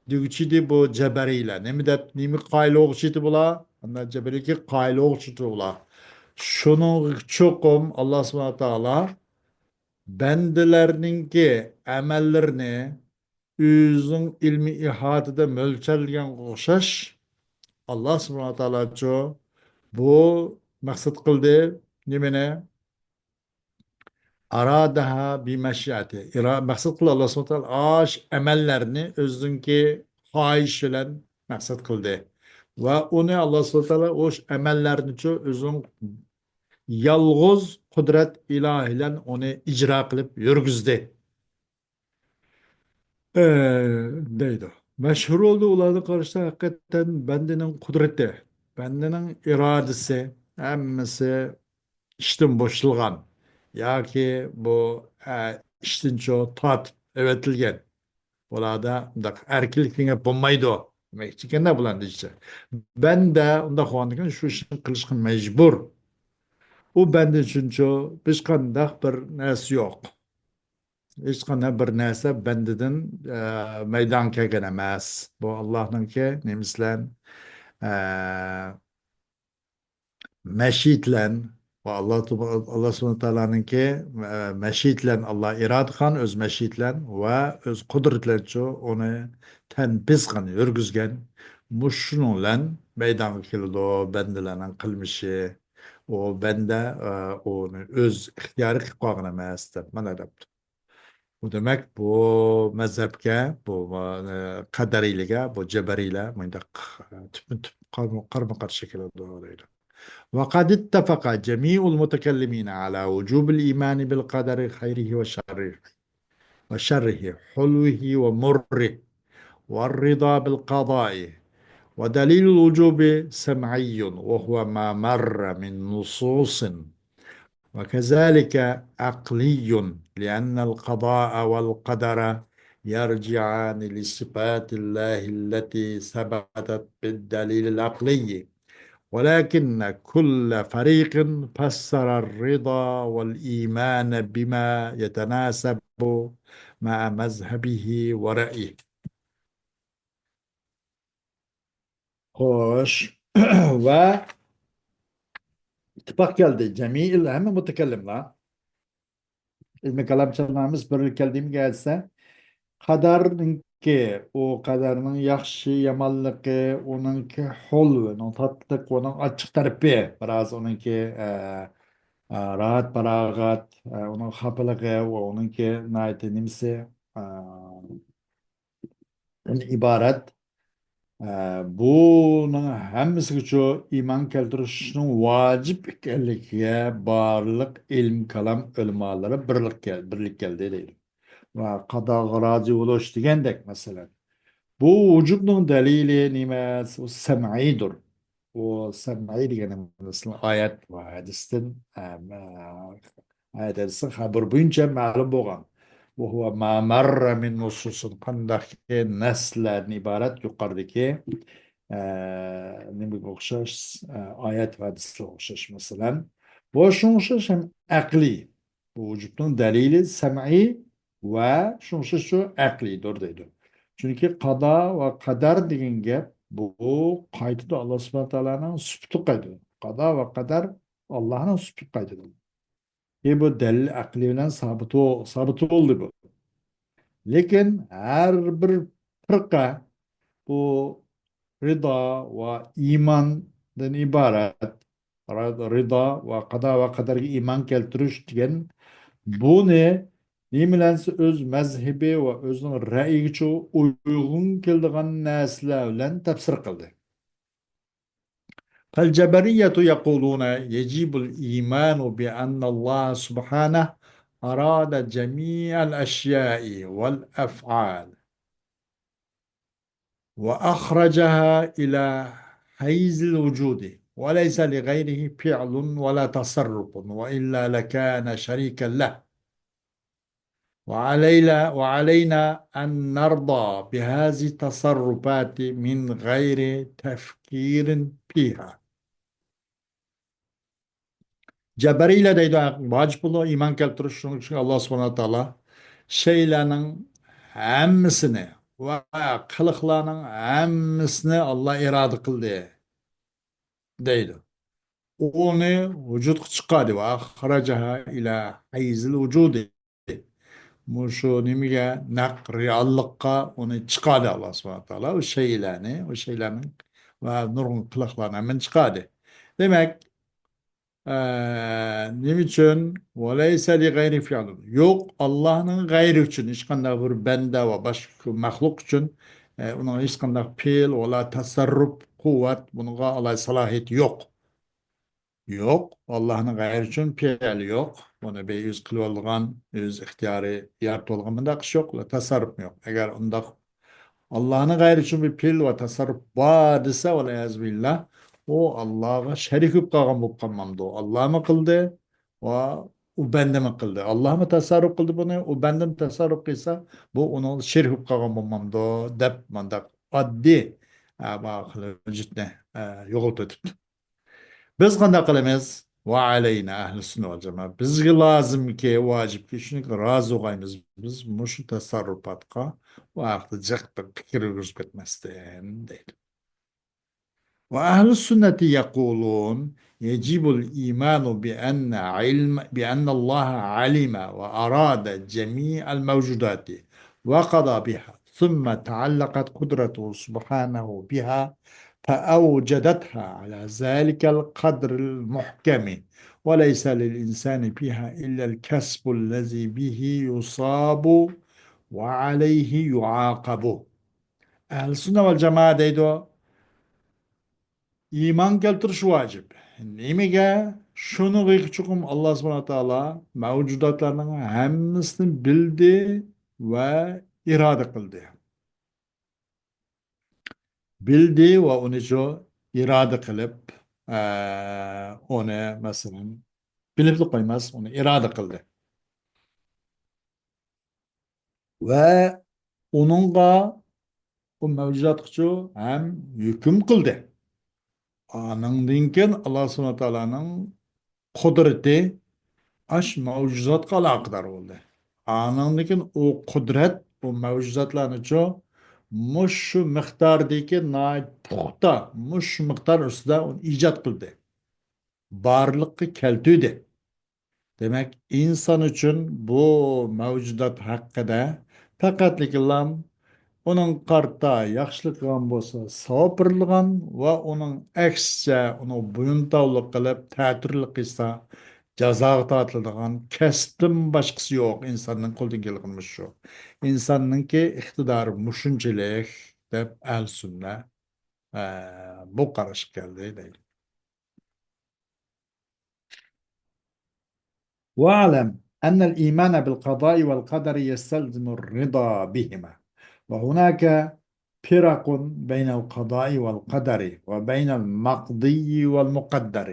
دېگۈچى ئىدى بۇ جەبەرىيلەر. نېمە دەپ، نېمە قايىل بولغۇچى ئىدى بۇلار؟ ئانداق جەبەرىيلەرگە قايىل بولغۇچى ئىدى بۇلار. شۇنىڭغا چوقۇم ئاللا سۇبھانەھۇ ۋە تائالا بەندىلەرنىڭكى ئەمەللىرىنى ئۆزىنىڭ ئىلمىي ئىھاتىدە مۆلچەرلىگەنگە ئوخشاش، ئاللا سۇبھانەھۇ ۋە تائالاچۇ بۇ مەقسەت قىلدى نېمىنى؟ ئارادەھا بىمەشىئەتى. ئىرا-، مەقسەت قىلدى ئاللا سۇبھانەھۇ ۋە تائالا ئاش ئەمەللەرنى ئۆزىنىڭكى خاھىشى بىلەن مەقسەت قىلدى. ۋە ئۇنى ئاللا سۇبھانەھۇ ۋە تائالا ئوش ئەمەللەرنىچۇ ئۆزىنىڭ يالغۇز قۇدرەت ئىلاھى بىلەن ئۇنى ئىجرا قىلىپ يۈرگۈزدى. ئە، دەيدۇ. مەشھۇر بولدى ئۇلارنىڭ قارىشىدا ھەقىقەتەن بەندىنىڭ قۇدرىتى، بەندىنىڭ ئىرادىسى، ھەممىسى ئىشتىن بوشىتىلغان ياكى بۇ، ئە، ئىشتىنچۇ تارتىپ ئەۋەتىلگەن. بۇلاردا مۇنداق ئەركىنلىك دېگەن گەپ بولمايدۇ. دېمەكچى ئىكەن-دە بۇلارنىڭ دېيىشىچە. بەندە ئۇنداق بولغاندىكىن شۇ ئىشنى قىلىشقا مەجبۇر. ئۇ بەندە ئۈچۈنچۇ ھېچقانداق بىر نەرسە يوق. ھېچقانداق بىر نەرسە بەندىدىن، ئە، مەيدانغا كەلگەن ئەمەس. بۇ ئاللانىڭكى نېمىسى بىلەن، ئە، مەشىئىتى بىلەن ۋە ئاللا، ئاللا سۇبھانەھۇ تائالانىڭكى، ئە، مەشىئىتى بىلەن، ئاللا ئىرادە قىلغان ئۆز مەشىئىتى بىلەن ۋە ئۆز قۇدرىتى بىلەنچۇ ئۇنى تەنپىز قىلغان، يۈرگۈزگەن. مۇشۇنىڭ بىلەن مەيدانغا كېلىدۇ بەندىلەرنىڭ قىلمىشى. ئۇ بەندە، ئە، ئۇنى ئۆز ئىختىيارى قىلىپ قالغان ئەمەس دەپ مانا دەپتۇ. بۇ دېمەك، بۇ مەزھەپكە، بۇ، ئە، قەدەرىيلىگە، بۇ جەبەرىيلەر مۇنداق، ئە، تۈپمۇ تۈپ قارمۇ-، قارمۇ قارشى كېلىدۇ دەيدۇ. وقد اتفق جميع المتكلمين على وجوب الإيمان بالقدر خيره وشره، وشره، حلوه ومره، والرضا بالقضاء. ودليل الوجوب سمعي، وهو ما مر من نصوص، وكذلك عقلي، لأن القضاء والقدر يرجعان لصفات الله التي ثبتت بالدليل العقلي، ولكن كل فريق فسر الرضا والإيمان بما يتناسب مع مذهبه ورأيه. خوش. ۋە ئىتتىپاق كەلدى. جەمىئىل، ھەممە مۇتەكەللىملار، ئىلمىي كالامچىلىرىمىز بىرلىككە كەلدى نېمىگە دېسە، قەدەرنىڭكى، ئۇ قەدەرنىڭ ياخشى، يامانلىقى، ئۇنىڭكى ھول، ئۇنىڭ تاتلىق، ئۇنىڭ ئاچچىق تەرىپى، بىراز ئۇنىڭكى، ئە، ئە، راھەت، پاراغەت، ئە، ئۇنىڭ خاپىلىقى ۋە ئۇنىڭكى ناھايىتى نېمىسى، ئە، ئىبارەت. ئە، بۇنىڭ ھەممىسىگىچۇ ئىمان كەلتۈرۈشنىڭ ۋاجىپ ئىكەنلىكىگە بارلىق ئىلىم كالام ئۆلىمالىرى بىرلىك كەل-، بىرلىك كەلدى دەيدۇ. ۋە قاداغا رازى بولۇش دېگەندەك، مەسىلەن، بۇ ۋۇجۇبنىڭ دەلىلى نېمە؟ ئۇ سەمئىيدۇر. ئۇ سەمئىي دېگەن مەسىلەن، ئايەت ۋە ھەدىستىن، ئە، ئايەت ھەدىستىن خەۋەر بويىچە مەلۇم بولغان. وهو ما مر من نصوص، قانداقكى نەسلەردىن ئىبارەت يۇقىرىدىكى، ئە، نېمىگە ئوخشاش، ئە، ئايەت ۋە ھەدىسلەرگە ئوخشاش، مەسىلەن، بۇ شۇڭا ئوخشاش ھەم ئەقلىي. بۇ ۋۇجۇبنىڭ دەلىلى سەمئىي ۋە شۇڭا ئوخشاش شۇ ئەقلىيدۇر دەيدۇ. چۈنكى قادا ۋە قەدەر دېگەن گەپ بۇ قايتىدۇ، ئاللا سۇبھانەھۇ تائالانىڭ سۈپىتىگە قايتىدۇ. قادا ۋە قەدەر ئاللانىڭ سۈپىتىگە قايتىدۇ. ئى، بۇ دەلىل ئەقلىي بىلەن سابىت بو-، سابىت بولدى بۇ. لېكىن ھەر بىر پىرقە بۇ رىدا ۋە ئىماندىن ئىبارەت. رىدا ۋە قادا ۋە قەدەرگە ئىمان كەلتۈرۈش دېگەن بۇنى نېمە بىلەن ئۆز مەزھىپى ۋە ئۆزىنىڭ رەئىگىچۇ ئۇيغۇن كېلىدىغان نەرسىلەر بىلەن تەپسىر قىلدى. فالجبرية يقولون يجب الإيمان بأن الله سبحانه أراد جميع الأشياء والأفعال وأخرجها إلى حيز الوجود، وليس لغيره فعل ولا تصرف، وإلا لكان شريكا له. وعلينا، وعلينا أن نرضى بهذه التصرفات من غير تفكير فيها. جەبەرىيلەر دەيدۇ، ۋاجىپ بولىدۇ ئىمان كەلتۈرۈش، شۇنىڭ ئۈچۈن ئاللا سۇبھانەھۇ ۋە تائالا شەيئىلەرنىڭ ھەممىسىنى، ۋە قىلىقلارنىڭ ھەممىسىنى ئاللا ئىرادە قىلدى دەيدۇ. ئۇنى ۋۇجۇدقا چىقاردى. ۋە ئەخرەجەھا ئىلە ھەيزىل ۋۇجۇدى. مۇشۇ نېمىگە، نەق رېئاللىققا ئۇنى چىقاردى ئاللا سۇبھانەھۇ ۋە تائالا. ئۇ شەيئىلەرنى، ئۇ شەيئىلەرنىڭ ۋە نۇرغۇن قىلىقلارنى ھەممىنى چىقاردى. دېمەك، ئە، نېمە ئۈچۈن؟ ۋەلەيسە لىغەيرى فىئلۇن. يوق، ئاللانىڭ غەيرى ئۈچۈن ھېچقانداق بىر بەندە ۋە باشقا مەخلۇق ئۈچۈن، ئە، ئۇنىڭ ھېچقانداق پېئىل ۋەلا تەسەررۇپ، قۇۋۋەت، بۇنىڭغا ئالاي سالاھىيىتى يوق. يوق، ئاللانىڭ غەيرى ئۈچۈن پېئىل يوق. بۇنى بىر ئۆزى قىلىۋالغان، ئۆز ئىختىيارى يارىتىۋالغان بۇنداق ئىش يوق، تەسەررۇپمۇ يوق. ئەگەر ئۇنداق ئاللانىڭ غەيرى ئۈچۈن بىر پېئىل ۋە تەسەررۇپ بار دېسە، ۋەلئىيازۇ بىللا، ئۇ ئاللاغا شەرىك بولۇپ قالغان بولۇپ قالمامدۇ؟ ئاللامۇ قىلدى ۋە ئۇ بەندىمۇ قىلدى. ئاللامۇ تەسەررۇپ قىلدى بۇنى، ئۇ بەندىمۇ تەسەررۇپ قىلسا، بۇ ئۇنىڭ شېرىك بولۇپ قالغان بولمامدۇ؟ دەپ مانداق ئاددىي، ئە، بۇ خىل ھۆججەتنى، ئە، يوغىلىتىۋېتىپتۇ. بىز قانداق قىلىمىز؟ ۋە ئەلەينا ئەھلى سۈننە ۋەل جامائە. بىزگە لازىمكى، ۋاجىپكى، شۇنىڭغا رازى بولغايمىز بىز مۇشۇ تەسەررۇپاتقا، بۇ ھەقتە جىق بىر پىكىر يۈرگۈزۈپ كەتمەستىن دەيدۇ. وأهل السنة يقولون يجب الإيمان بأن علم، بأن الله علم وأراد جميع الموجودات وقضى بها، ثم تعلقت قدرته سبحانه بها فأوجدتها على ذلك القدر المحكم، وليس للإنسان فيها إلا الكسب الذي به يصاب وعليه يعاقب. ئەھلى سۈننە ۋەل جامائە دەيدۇ، ئىمان كەلتۈرۈش ۋاجىپ. نېمىگە؟ شۇنىڭغىكى چوقۇم ئاللا سۇبھانەھۇ ۋە تائالا مەۋجۇداتلارنىڭ ھەممىسىنى بىلدى ۋە ئىرادە قىلدى. بىلدى ۋە ئۇنى شۇ ئىرادە قىلىپ، ئە، ئۇنى، مەسىلەن، بىلىپلا قويماس، ئۇنى ئىرادە قىلدى. ۋە ئۇنىڭغا، ئۇ مەۋجۇداتقىچۇ ھەم ھۆكۈم قىلدى. ئانىڭدىن كېيىن ئاللا سۇبھانەھۇ ۋە تائالانىڭ قۇدرىتى ئاش مەۋجۇداتقا ئالاقىدار بولدى. ئانىڭدىن كېيىن ئۇ قۇدرەت، ئۇ مەۋجۇداتلارنىچۇ مۇشۇ مىقداردىكى ناھايىتى پۇختا، مۇشۇ مىقدار ئۈستىدە ئۇنى ئىجاد قىلدى. بارلىققا كەلتۈردى. دېمەك، ئىنسان ئۈچۈن بۇ مەۋجۇدات ھەققىدە پەقەتلىكىلا ئۇنىڭ قارىتا ياخشىلىق قىلغان بولسا ساۋاب بېرىلىدىغان ۋە ئۇنىڭ ئەكسىچە ئۇنىڭ بويۇنتاۋلىق قىلىپ تەتۈرلۈك قىلسا جازاغا تارتىلىدىغان كەسىپتىن باشقىسى يوق. ئىنساننىڭ قولىدىن كېلىدىغىنى مۇشۇ. ئىنساننىڭكى ئىقتىدارى مۇشۇنچىلىك دەپ ئەھلى سۈننە، ئە، بۇ قاراشقا كەلدى دەيدۇ. واعلم أن الإيمان بالقضاء والقدر يستلزم الرضا بهما، وهناك فرق بين القضاء والقدر وبين المقضي والمقدر.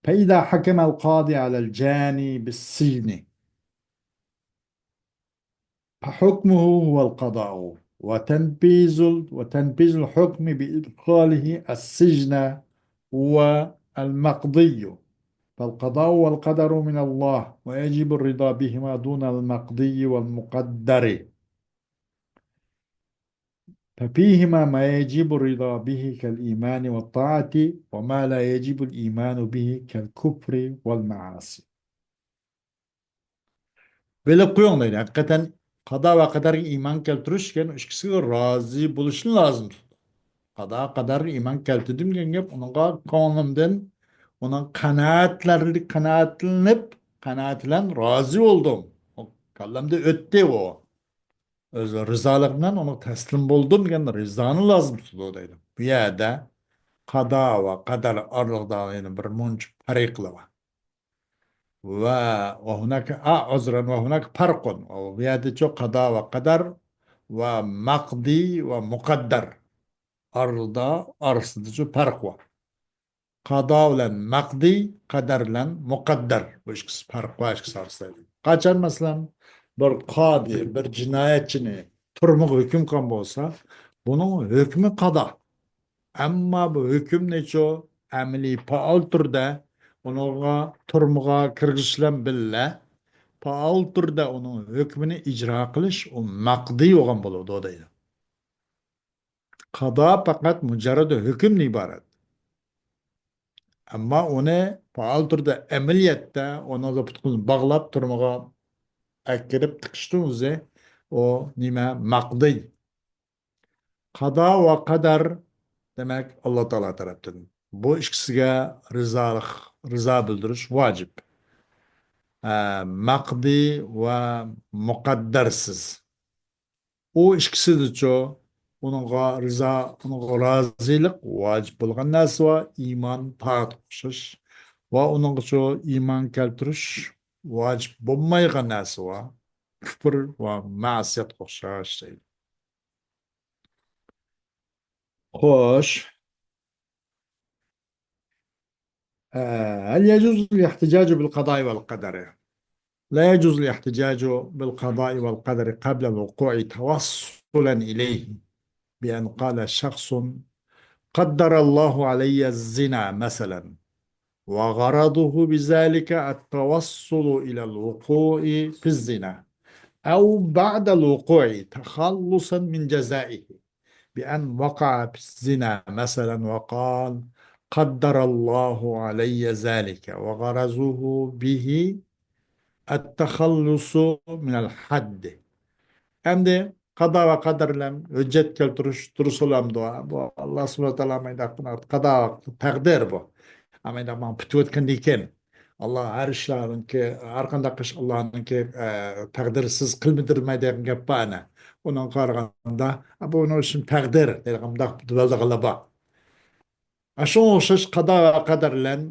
فإذا حكم القاضي على الجاني بالسجن، فحكمه هو القضاء، وتنفيذ، وتنفيذ الحكم بإدخاله السجن هو المقضي، فالقضاء والقدر من الله، ويجب الرضا بهما دون المقضي والمقدر، ففيهما ما يجب الرضا به كالإيمان والطاعة، وما لا يجب الإيمان به كالكفر والمعاصي. بىلىپ قويۇڭ دەيدۇ. ھەقىقەتەن قادا ۋە قەدەرگە ئىمان كەلتۈرۈش دېگەن ئىككىسىگە رازى بولۇشنى لازىم تۇتىدۇ. قادا قەدەرگە ئىمان كەلتۈردۈم دېگەن گەپ، ئۇنىڭغا كۆڭلۈمدىن، ئۇنىڭ قانائەتلەرلىك، قانائەتلىنىپ، قانائەت بىلەن رازى بولدۇم. ئۇ كاللامدا ئۆتتى ئۇ. ئۆز رىزالىقى بىلەن ئۇنىڭغا تەسلىم بولدۇم دېگەن رىزانى لازىم تۇتىدۇ دەيدۇ. بۇ يەردە قادا ۋە قەدەر ئارىلىقىدا يەنە بىر مۇنچە پەرقلەر بار. ۋە، ۋە ھۇناكە، ئا، ئۇزرەن، ۋە ھۇناكە پەرقۇن. بۇ يەردىچۇ قادا ۋە قەدەر ۋە مەقدىي ۋە مۇقەددەر. ئارىدا، ئارىسىدىچۇ پەرق بار. قادا بىلەن مەقدىي، قەدەر بىلەن مۇقەددەر. بۇ ئىككىسى پەرق بار، ئىككىسى ئارىسىدا. قاچان، مەسىلەن، بىر قادى بىر جىنايەتچىنى تۈرمىگە ھۆكۈم قىلغان بولسا، بۇنىڭ ھۆكمى قادا. ئەمما بۇ ھۆكۈمنىچۇ ئەمەلىي پائال تۈردە ئۇنىڭغا تۈرمىگە كىرگۈزۈش بىلەن بىللە، پائال تۈردە ئۇنىڭ ھۆكمىنى ئىجرا قىلىش، ئۇ مەقدىي بولغان بولىدۇ دەيدۇ. قادا پەقەت مۇجەررەد ھۆكۈمدىن ئىبارەت. ئەمما ئۇنى پائال تۈردە ئەمەلىيەتتە ئۇنىڭغا پۇتىنى باغلاپ تۈرمىگە ئەكىرىپ تىقىشتىن ئۆزى ئۇ نېمە؟ مەقدىي. قادا ۋە قەدەر، دېمەك، ئاللا تائالا تەرەپتىن. بۇ ئىككىسىگە رىزالىق، رىزا بىلدۈرۈش ۋاجىپ. ئە، مەقدىي ۋە مۇقەددەرسىز. ئۇ ئىككىسىدىچۇ، ئۇنىڭغا رىزا، ئۇنىڭغا رازىلىق ۋاجىپ بولغان نەرسە بار، ئىمان، تائەتكە ئوخشاش. ۋە ئۇنىڭغىچۇ ئىمان كەلتۈرۈش ۋاجىپ بولمايدىغان نەرسە بار، كۇپۇر ۋە مەسىيەتكە ئوخشاش دەيدۇ. خوش. آه، هل يجوز الاحتجاج بالقضاء والقدر؟ لا يجوز الاحتجاج بالقضاء والقدر قبل الوقوع توسلا إليه، بأن قال شخص: "قدر الله علي الزنا"، مثلا، وغرضه بذلك التوصل إلى الوقوع في الزنا، أو بعد الوقوع تخلصا من جزائه، بأن وقع في الزنا مثلا وقال: "قدر الله علي ذلك"، وغرضه به التخلص من الحد. ئەمدى قادا ۋە قەدەر بىلەن ھۆججەت كەلتۈرۈش دۇرۇس بولامدۇ؟ بۇ ئاللا سۇبھانەھۇ ۋە تائالا مانداق بۇنى قادا، تەقدىر بۇ. مانداق ماڭا پۈتۈۋەتكەندىن كېيىن، ئاللا ھەر ئىشلارنىڭكى، ھەر قانداق ئىش ئاللانىڭكى، ئە، تەقدىرسىز قىلمىدۇرمايدىغان گەپ بار ئەنە. ئۇنىڭغا قارىغاندا، ئە، بۇنىڭ ئۈچۈن تەقدىر دەيدىغان مۇنداق دېيىلىدىغانلار بار. ئاشۇنىڭغا ئوخشاش قادا ۋە قەدەر بىلەن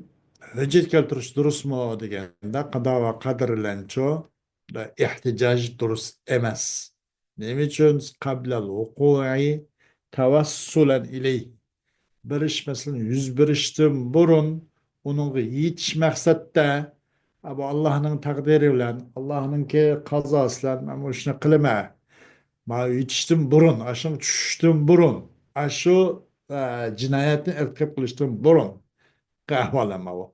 ھۆججەت كەلتۈرۈش دۇرۇسمۇ دېگەندە، قادا ۋە قەدەر بىلەنچۇ ئېھتىجاج دۇرۇس ئەمەس. نېمە ئۈچۈن؟ قەبلەل ۋۇقۇئى تەۋەسسۇلەن ئىلەيھ. بىر ئىش، مەسىلەن، يۈز بېرىشتىن بۇرۇن ئۇنىڭغا يېتىش مەقسەتتە، ئە، بۇ ئاللانىڭ تەقدىرى بىلەن، ئاللانىڭكى قازاسى بىلەن مەن بۇ ئىشنى قىلىمەن. مانا يېتىشتىن بۇرۇن، ئاشۇنىڭغا چۈشۈشتىن بۇرۇن، ئاشۇ، ئە، جىنايەتنى ئىرتىكاپ قىلىشتىن بۇرۇنقى ئەھۋال ئەمما بۇ.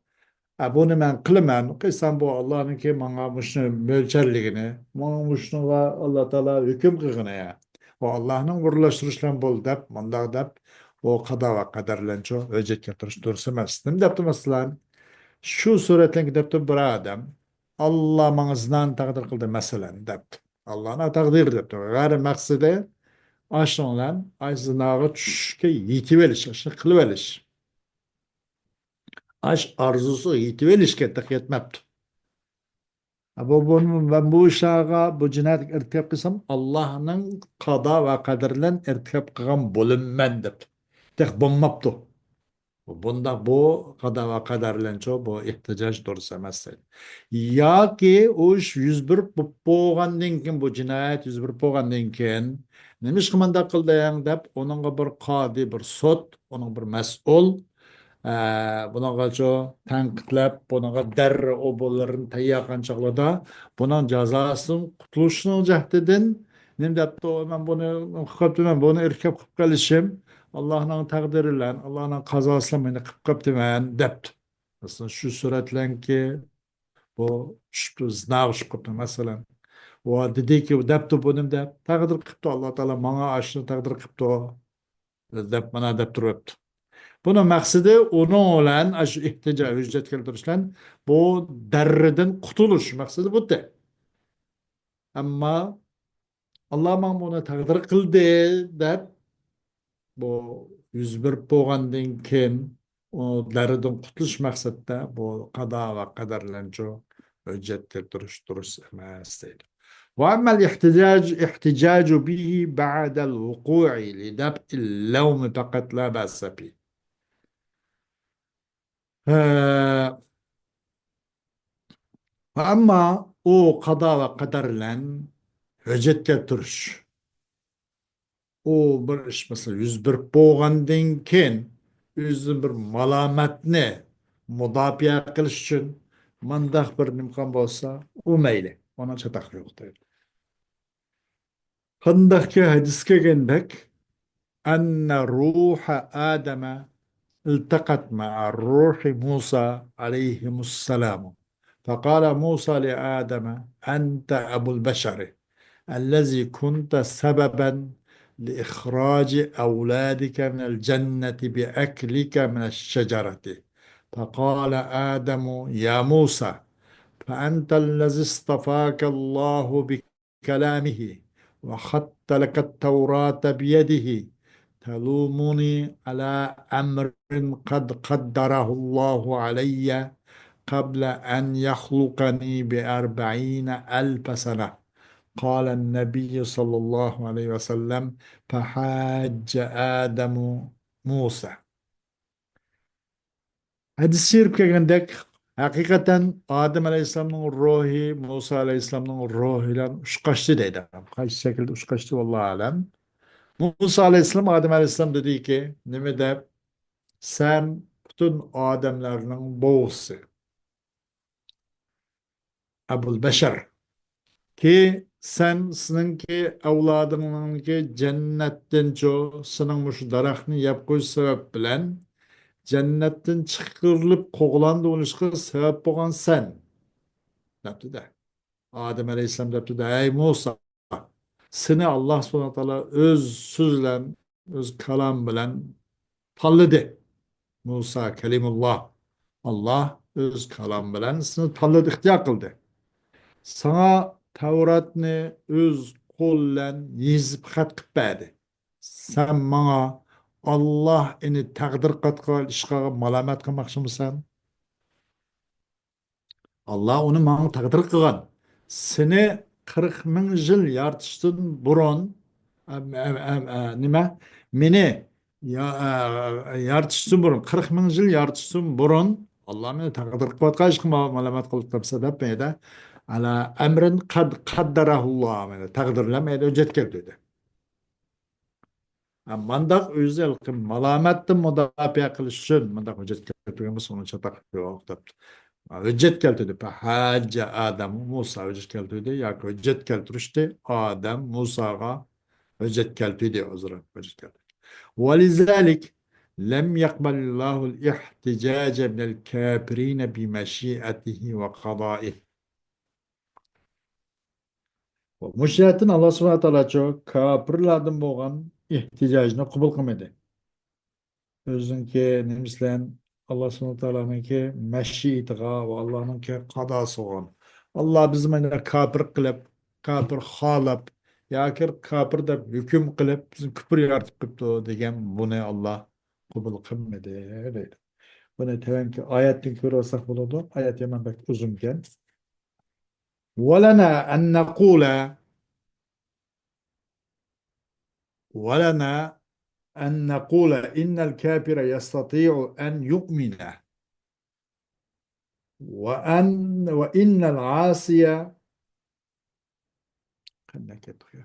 ئە، بۇنى مەن قىلىمەن، قىلسام بۇ ئاللانىڭكى ماڭا مۇشۇنى مۆلچەرلىگىنى، ماڭا مۇشۇنىڭغا ئاللا تائالا ھۆكۈم قىلغىنى. ئۇ ئاللانىڭ ئورۇنلاشتۇرۇشى بىلەن بولدى دەپ، مۇنداق دەپ، ئۇ قادا ۋە قەدەر بىلەنچۇ ھۆججەت كەلتۈرۈش دۇرۇس ئەمەس. نېمە دەپتۇ مەسىلەن؟ شۇ سۈرەتلەرگە دەپتۇ بىر ئادەم، ئاللا ماڭا زىنانى تەقدىر قىلدى مەسىلەن دەپتۇ. ئاللانىڭ تەقدىرى دەپتۇ. غەرە مەقسىتى ئاشۇنىڭ بىلەن ئاش زىناغا چۈشۈشكە يېتىۋېلىش، ئاشۇنى قىلىۋېلىش. ئاش ئارزۇسىغا يېتىۋېلىشكە تېخى يەتمەپتۇ. بۇ، بۇ، مەن بۇ ئىشلارغا، بۇ جىنايەتكە ئىرتىكاپ قىلسام، ئاللانىڭ قادا ۋە قەدىرى بىلەن ئىرتىكاپ قىلغان بولىمەن دەپ تېخى بولماپتۇ. بۇنداق، بۇ قادا ۋە قەدەر بىلەنچۇ بۇ ئېھتىجاج دۇرۇس ئەمەس دەيدۇ. ياكى ئۇ ئىش يۈز بېرىپ بولغاندىن كېيىن، بۇ جىنايەت يۈز بېرىپ بولغاندىن كېيىن، نېمىشقا مۇنداق قىلدىڭ دەپ، ئۇنىڭغا بىر قادى، بىر سوت، ئۇنىڭ بىر مەسئۇل، ئە، بۇنىڭغىچۇ تەنقىدلەپ، بۇنىڭغا دەررۇ ئۇ بۇلىرىنى تەييار قىلغان چاغلىدا، بۇنىڭ جازاسىدىن قۇتۇلۇشنىڭ جەھىتىدىن نېمە دەپتۇ؟ مەن بۇنى قىلىپ قاپتىمەن، بۇنى ئىرتىكاپ قىلىپ قېلىشىم ئاللانىڭ تەقدىرى بىلەن، ئاللانىڭ قازاسى بىلەن مەن قىلىپ قاپتىمەن دەپتۇ. مەسىلەن، شۇ سۈرەتلەنكى بۇ چۈشۈپتۇ، زىناغا چۈشۈپ قاپتۇ، مەسىلەن. ۋە دېدىكى، دەپتۇ بۇنى دەپ، تەقدىر قىپتۇ، ئاللا تائالا ماڭا ئاشۇنى تەقدىر قىپتۇ دەپ، مانا دەپ تۇرۇۋەپتۇ. بۇنىڭ مەقسىتى ئۇنىڭ بىلەن ئاشۇ ئېھتىجاج، ھۆججەت كەلتۈرۈش بىلەن بۇ دەرردىن قۇتۇلۇش مەقسىتى بۇتى. ئەمما ئاللا ماڭا بۇنى تەقدىر قىلدى دەپ، بۇ يۈز بېرىپ بولغاندىن كېيىن، ئۇ دەردىن قۇتۇلۇش مەقسەتتە بۇ قادا ۋە قەدەرلەنچۇ ھۆججەت كەلتۈرۈش دۇرۇس ئەمەس دەيدۇ. وأما الاحتجاج، احتجاج به بعد الوقوع لدفع اللوم فقط لا بأس به. ھە، ئەمما ئۇ قادا ۋە قەدەر بىلەن ھۆججەت كەلتۈرۈش، ئۇ بىر ئىش، مەسىلەن، يۈز بېرىپ بولغاندىن كېيىن، ئۆزىدىن بىر مالامەتنى مۇداپىئە قىلىش ئۈچۈن مانداق بىر نېمە قىلغان بولسا، ئۇ مەيلى، ئۇنىڭ چاتاقى يوق دەيدۇ. قانداقكى ھەدىس كەلگەندەك، أن روح آدم التقت مع روح موسى عليهم السلام فقال موسى لآدم: أنت أبو البشر الذي كنت سببا لإخراج أولادك من الجنة بأكلك من الشجرة. فقال آدم: يا موسى، فأنت الذي اصطفاك الله بكلامه وخط لك التوراة بيده، تلومني على أمر قد قدره الله علي قبل أن يخلقني بأربعين ألف سنة. قال النبي صلى الله عليه وسلم: فحاج آدم موسى. ھەدىس شېرىپ كەلگەندەك، ھەقىقەتەن ئادەم ئەلەيھىسسالامنىڭ روھى مۇسا ئەلەيھىسسالامنىڭ روھى بىلەن ئۇچراشتى دەيدۇ. قايسى شەكىلدە ئۇچراشتى، ۋاللاھۇ ئەلەم. مۇسا ئەلەيھىسسالام ئادەم ئەلەيھىسسالام دېدىكى، نېمە دەپ، سەن پۈتۈن ئادەملەرنىڭ بوۋىسى. ئەبۇل بەشەر. كى، سەن، سېنىڭكى ئەۋلادىڭنىڭكى جەننەتتىنچۇ، سېنىڭ مۇشۇ دەرەخنى يەپ قويۇش سەۋەب بىلەن جەننەتتىن چىقىرىلىپ قوغلاندى، ئۇنىشقا سەۋەب بولغان سەن، دەپتۇ-دە. ئادەم ئەلەيھىسسالام دەپتۇ-دە، ئەي مۇسا، سېنى ئاللا سۇبھانەھۇ ۋە تائالا ئۆز سۆزى بىلەن، ئۆز كالامى بىلەن تاللىدى. مۇسا كەلىمۇللا. ئاللا ئۆز كالامى بىلەن سېنى تاللىدى، ئىختىيار قىلدى. ساڭا تەۋراتنى ئۆز قولى بىلەن يېزىپ خەت قىلىپ بەردى. سەن ماڭا ئاللا ئېنى تەقدىر قىلىۋاتقان ئىشقا مالامەت قىلماقچىمۇسەن؟ ئاللا ئۇنى ماڭا تەقدىر قىلغان. سېنى قىرىق مىڭ يىل يارىتىشتىن بۇرۇن، ئە، ئە، ئە، ئە، نېمە؟ مېنى يا-، ئە، يارىتىشتىن بۇرۇن، قىرىق مىڭ يىل يارىتىشتىن بۇرۇن، ئاللا مېنى تەقدىر قىلىۋاتقان ئىشقا ما-، مالامەت قىلىپ تۇرسا دەپ، مەيدە، ئەلا ئەمرىن قەد قەددەرەھۇللا، مەيدە، تەقدىرلەپ، مەيدە، ھۆججەت كەلتۈردى. ھە، مانداق ئۆزى ھېلىقى مالامەتتىن مۇداپىئە قىلىش ئۈچۈن مۇنداق ھۆججەت كەلتۈرگەن بولسا، ئۇنىڭ چاتاق يوق دەپتۇ. ھۆججەت كەلتۈردى. فەھەججە ئادەم مۇسا ھۆججەت كەلتۈردى ياكى ھۆججەت كەلتۈرۈشتى. ئادەم مۇساغا ھۆججەت كەلتۈردى، ئۆزرە ھۆججەت كەلتۈردى. ولذلك لم يقبل الله الاحتجاج من الكافرين بمشيئته وقضائه. مۇشۇ جەھەتتىن ئاللا سۇبھانەھۇ ۋە تائالاچۇ كاپىرلاردىن بولغان ئېھتىجاجنى قوبۇل قىلمىدى. ئۆزىنىڭكى نېمىسى بىلەن ئاللا سۇبھانەھۇ ۋە تائالانىڭكى مەشىئىتىغا ۋە ئاللانىڭكى قاداسىغا بولغان. ئاللا بىزنى مانا كاپىر قىلىپ، كاپىر خالاپ ياكى كاپىر دەپ ھۆكۈم قىلىپ، بىزنى كۇپۇر يارىتىپ قىپتۇ دېگەن بۇنى ئاللا قوبۇل قىلمىدى دەيدۇ. بۇنى تۆۋەنكى ئايەتتىن كۆرۈۋالساق بولىدۇ. ئايەت يامان بەك ئۇزۇنكەن. ولنا أن نقول، ولنا أن نقول إن الكافر يستطيع أن يؤمن، وأن، وإن العاصي، قانداق گەپ بۇ؟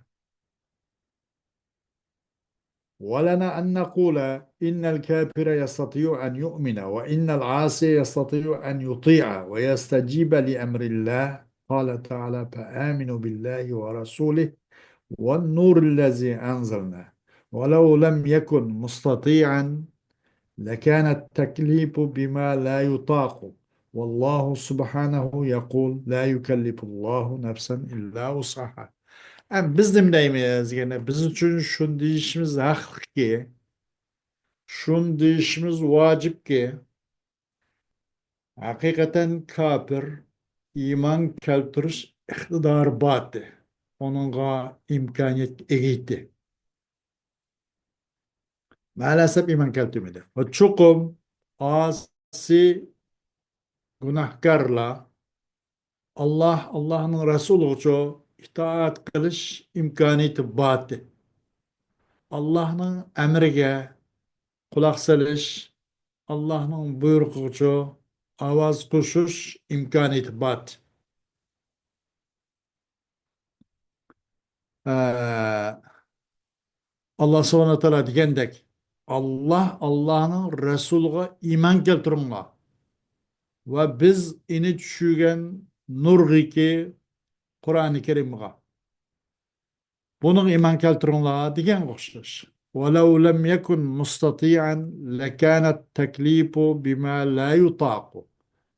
ولنا أن نقول إن الكافر يستطيع أن يؤمن، وإن العاصي يستطيع أن يطيع ويستجيب لأمر الله. قال تعالى: فآمنوا بالله ورسوله والنور الذي أنزلنا، ولو لم يكن مستطيعا لكان التكليف بما لا يطاق، والله سبحانه يقول: لا يكلف الله نفسا إلا وسعها. ئەمما بىز نېمە دەيمىز دېگەندە، بىز ئۈچۈن شۇنى دېيىشىمىز ھەقلىقكى، شۇنى دېيىشىمىز ۋاجىپكى، ھەقىقەتەن كاپىر ئىمان كەلتۈرۈش ئىقتىدارى بارتى، ئۇنىڭغا ئىمكانىيەت ئىگە ئىدى. مەلەسەپ ئىمان كەلتۈرمىدى. ۋە چوقۇم ئاسىي گۇناھكارلار ئاللا، ئاللانىڭ رەسۇلىغىچۇ ئىتائەت قىلىش ئىمكانىيىتى بارتى. ئاللانىڭ ئەمرىگە قۇلاق سېلىش، ئاللانىڭ بۇيرۇقىغىچۇ ئاۋاز قوشۇش ئىمكانىيىتى بارتى. ئە، ئاللا سۇبھانەھۇ ۋە تائالا دېگەندەك، ئاللا، ئاللانىڭ رەسۇلىغا ئىمان كەلتۈرۈڭلار. ۋە بىز ئېنى چۈشۈرگەن نۇرغىكى قۇرئانى كەرىمغا. بۇنىڭغا ئىمان كەلتۈرۈڭلار دېگەنگە ئوخشاش. ولو لم يكن مستطيعا لكان التكليف بما لا يطاق.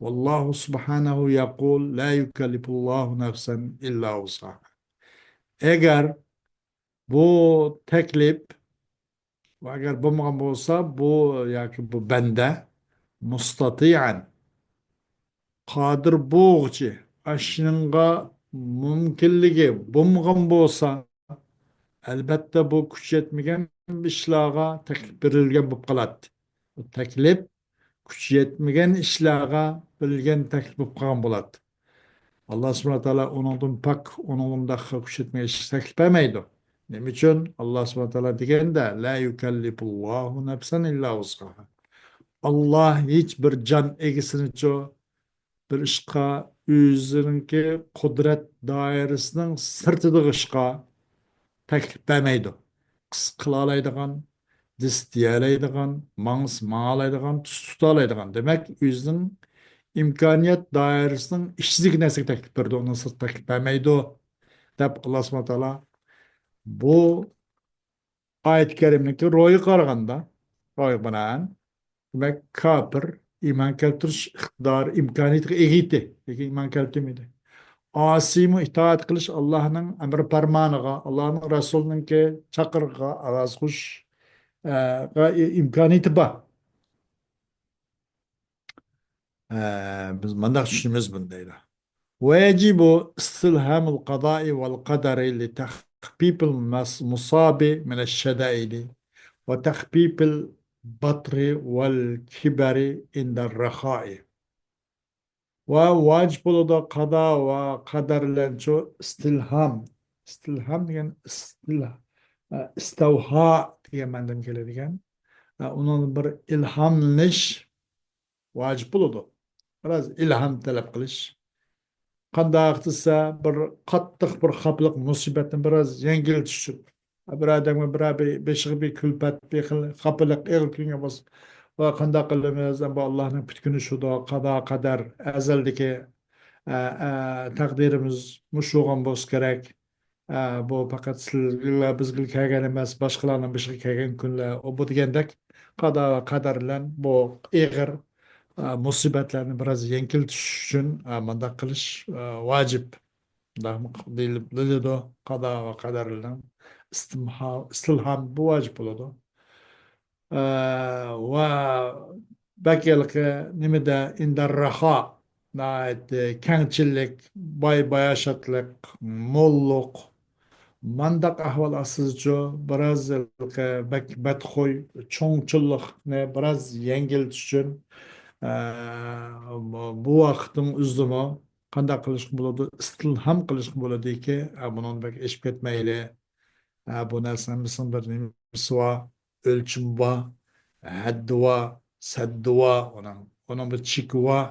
والله سبحانه يقول: لا يكلف الله نفسا إلا وسعها. ئەگەر بۇ تەكلىپ، ئەگەر بولمىغان بولسا، بۇ ياكى بۇ بەندە مۇستەتىئەن، قادىر بولغۇچى، ئاشۇنىڭغا مۇمكىنلىكى بولمىغان بولسا، ئەلبەتتە، بۇ كۈچ يەتمىگەن ئىشلارغا تەكلىپ بېرىلگەن بولۇپ قالاتتى. بۇ تەكلىپ كۈچ يەتمىگەن ئىشلارغا بېرىلگەن تەكلىپ بولۇپ قالغان بولاتتى. ئاللا سۇبھانەھۇ ۋە تائالا ئۇنىڭدىن پاك، ئۇنىڭدىن داخقا كۈچ يەتمىگەن ئىشقا تەكلىپ بەرمەيدۇ. نېمە ئۈچۈن؟ ئاللا سۇبھانەھۇ ۋە تائالا دېگەندە، لا يۇكەللىفۇللاھۇ نەفسەن ئىللا ۋۇسئەھا. ئاللا ھېچ بىر جان ئىگىسىنىچۇ بىر ئىشقا ئۆزىنىڭكى قۇدرەت دائىرىسىنىڭ سىرتىدىغى ئىشقا تەكلىپ بەرمەيدۇ. قىس قىلالايدىغان، دىس دېيەلەيدىغان، ماڭس ماڭالايدىغان، تۇس تۇتالايدىغان. دېمەك، ئۆزىنىڭ ئىمكانىيەت دائىرىسىنىڭ ئىچىدىكى نەرسىگە تەكلىپ بېرىدۇ، ئۇنىڭ سىرتىدا تەكلىپ بەرمەيدۇ، دەپ ئاللا سۇبھانەھۇ ۋە تائالا بۇ ئايەت كەرىمىنىڭكى روھىغا قارىغاندا، روھىغا بىنائەن، دېمەك، كاپىر ئىمان كەلتۈرۈش ئىقتىدارى، ئىمكانىيىتىگە ئىگە ئىدى، لېكىن ئىمان كەلتۈرمىدى. ئاسىيمۇ ئىتائەت قىلىش ئاللانىڭ ئەمر پەرمانىغا، ئاللانىڭ رەسۇلىنىڭكى چاقىرىقىغا ئاۋاز قوشۇش، ئە، ئىمكانىيىتى بار. ئە، بىز مۇنداق چۈشىنىمىز بۇنى دەيدۇ. ويجب استلهام القضاء والقدر لتخفيف المصاب من الشدائد وتخفيف البطر والكبر عند الرخاء. ۋە ۋاجىپ بولىدۇ قازا ۋە قەدەر بىلەنچۇ ئىستىلھام. ئىستىلھام دېگەن ئىستىل-، ئە، ئىستەۋھا دېگەن مەنىدىن كېلىدىكەن. ئە، ئۇنىڭ بىر ئىلھاملىنىش ۋاجىپ بولىدۇ. بىراز ئىلھام تەلەپ قىلىش. قانداق دېسە، بىر قاتتىق بىر خاپىلىق، مۇسىبەتنى بىراز يەڭگىلتىش ئۈچۈن. بىر ئادەمگە بىر بى-، بېشىغا بىر كۈلپەت، بىر خىل خاپىلىق، ئېغىر كۈنگە بولسا، ۋە قانداق قىلىمىز؟ بۇ ئاللانىڭ پۈتكۈنى شۇدۇ، قازا قەدەر، ئەزەلدىكى، ئە، ئە، تەقدىرىمىز مۇشۇ بولغان بولسا كېرەك. ئە، بۇ پەقەت سىلەرگىلا، بىزگىلا كەلگەن ئەمەس، باشقىلارنىڭ بېشىغا كەلگەن كۈنلەر. ئۇ بۇ دېگەندەك قازا ۋە قەدەر بىلەن بۇ ئېغىر، ئە، مۇسىبەتلەرنى بىراز يەڭگىلتىش ئۈچۈن، ئە، مۇنداق قىلىش، ئە، ۋاجىپ. مۇنداقمۇ دېيىلىپ، دېيىلىدۇ، قازا ۋە قەدەرلەرنىڭ ئىستىمھا-، ئىستىلھام بۇ ۋاجىپ بولىدۇ. ئە، ۋە بەك ھېلىقى نېمىدە، ئىندەر راخا، ناھايىتى كەڭچىلىك، باي باياشاتلىق، موللۇق، مانداق ئەھۋال ئاستىدىچۇ، بىراز ھېلىقى بەك بەتخۇي، چوڭچىللىقنى بىراز يەڭگىلتىش ئۈچۈن، ئە، بۇ ۋاقىتنىڭ ئۆزىدىمۇ قانداق قىلىشقا بولىدۇ؟ ئىستىلھام قىلىشقا بولىدۇكى، ئە، بۇنىڭدىن بەك ئېشىپ كەتمەيلى. ئە، بۇ نەرسىنىڭ ھەممىسىنىڭ بىر نېمىسى بار، ئۆلچىمى بار، ھەددى بار، سەددى بار، ئۇنىڭ، ئۇنىڭ بىر چېكى بار.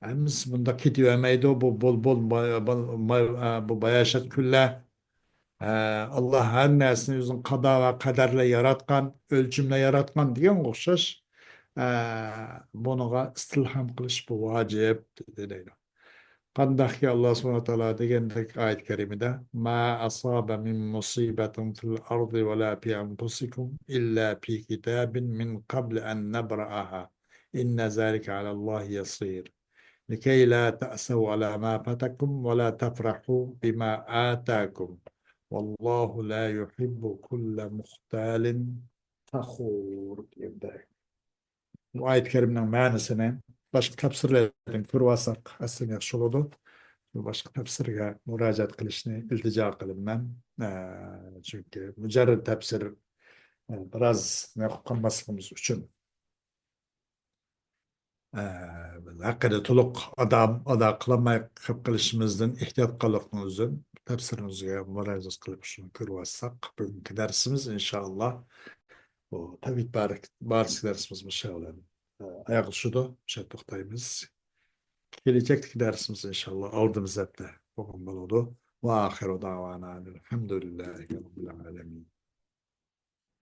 ھەممىسى بۇنداق كېتىۋەرمەيدۇ. بۇ بول، بول، ما-، بول-، ما-، ئە، بۇ باياشات كۈنلەر. ئە، ئاللا ھەر نەرسىنى ئۆزىنىڭ قازا ۋە قەدەر بىلەن ياراتقان، ئۆلچىمى بىلەن ياراتقان دېگەنگە ئوخشاش. ئە، بۇنىڭغا ئىستىلھام قىلىش بۇ ۋاجىپ، دەيدۇ. قانداقكى ئاللا سۇبھانەھۇ ۋە تائالا دېگەندەك ئايەت كەرىمىدە، ما أصاب من مصيبة في الأرض ولا في أنفسكم إلا في كتاب من قبل أن نبرأها إن ذلك على الله يسير لكي لا تأسوا على ما فاتكم ولا تفرحوا بما آتاكم والله لا يحب كل مختال فخور دېگەندەك. بۇ ئايەت كەرىمنىڭ مەنىسىنى باشقا تەپسىرلەردىن كۆرۈۋالساق ئەسلىدىن ياخشى بولىدۇ. باشقا تەپسىرگە مۇراجىئەت قىلىشنى ئىلتىجا قىلىمەن. ئە، چۈنكى مۇجەررەد تەپسىر، ئە، بىراز نېمە قىلىپ قالماسلىقىمىز ئۈچۈن، ئە، ھەققىدە تولۇق ئادا، ئادا قىلالماي قېلىپ قېلىشىمىزدىن ئېھتىيات قىلىقنىڭ ئۆزى تەپسىرىمىزگە مۇراجىئەت قىلىپ شۇنى كۆرۈۋالساق، بۈگۈنكى دەرسىمىز ئىنشائاللا بۇ تەۋھىد بار-، بارىسىدىكى دەرسىمىز مۇشۇ بىلەن، ئە، ئاياغلىشىدۇ. مۇشۇ يەردە توختايمىز. كېلەچەكتىكى دەرسىمىز ئىنشائاللا ئالدىمىز ھەپتە بولغان بولىدۇ. وآخر دعوانا أن الحمد لله رب العالمين.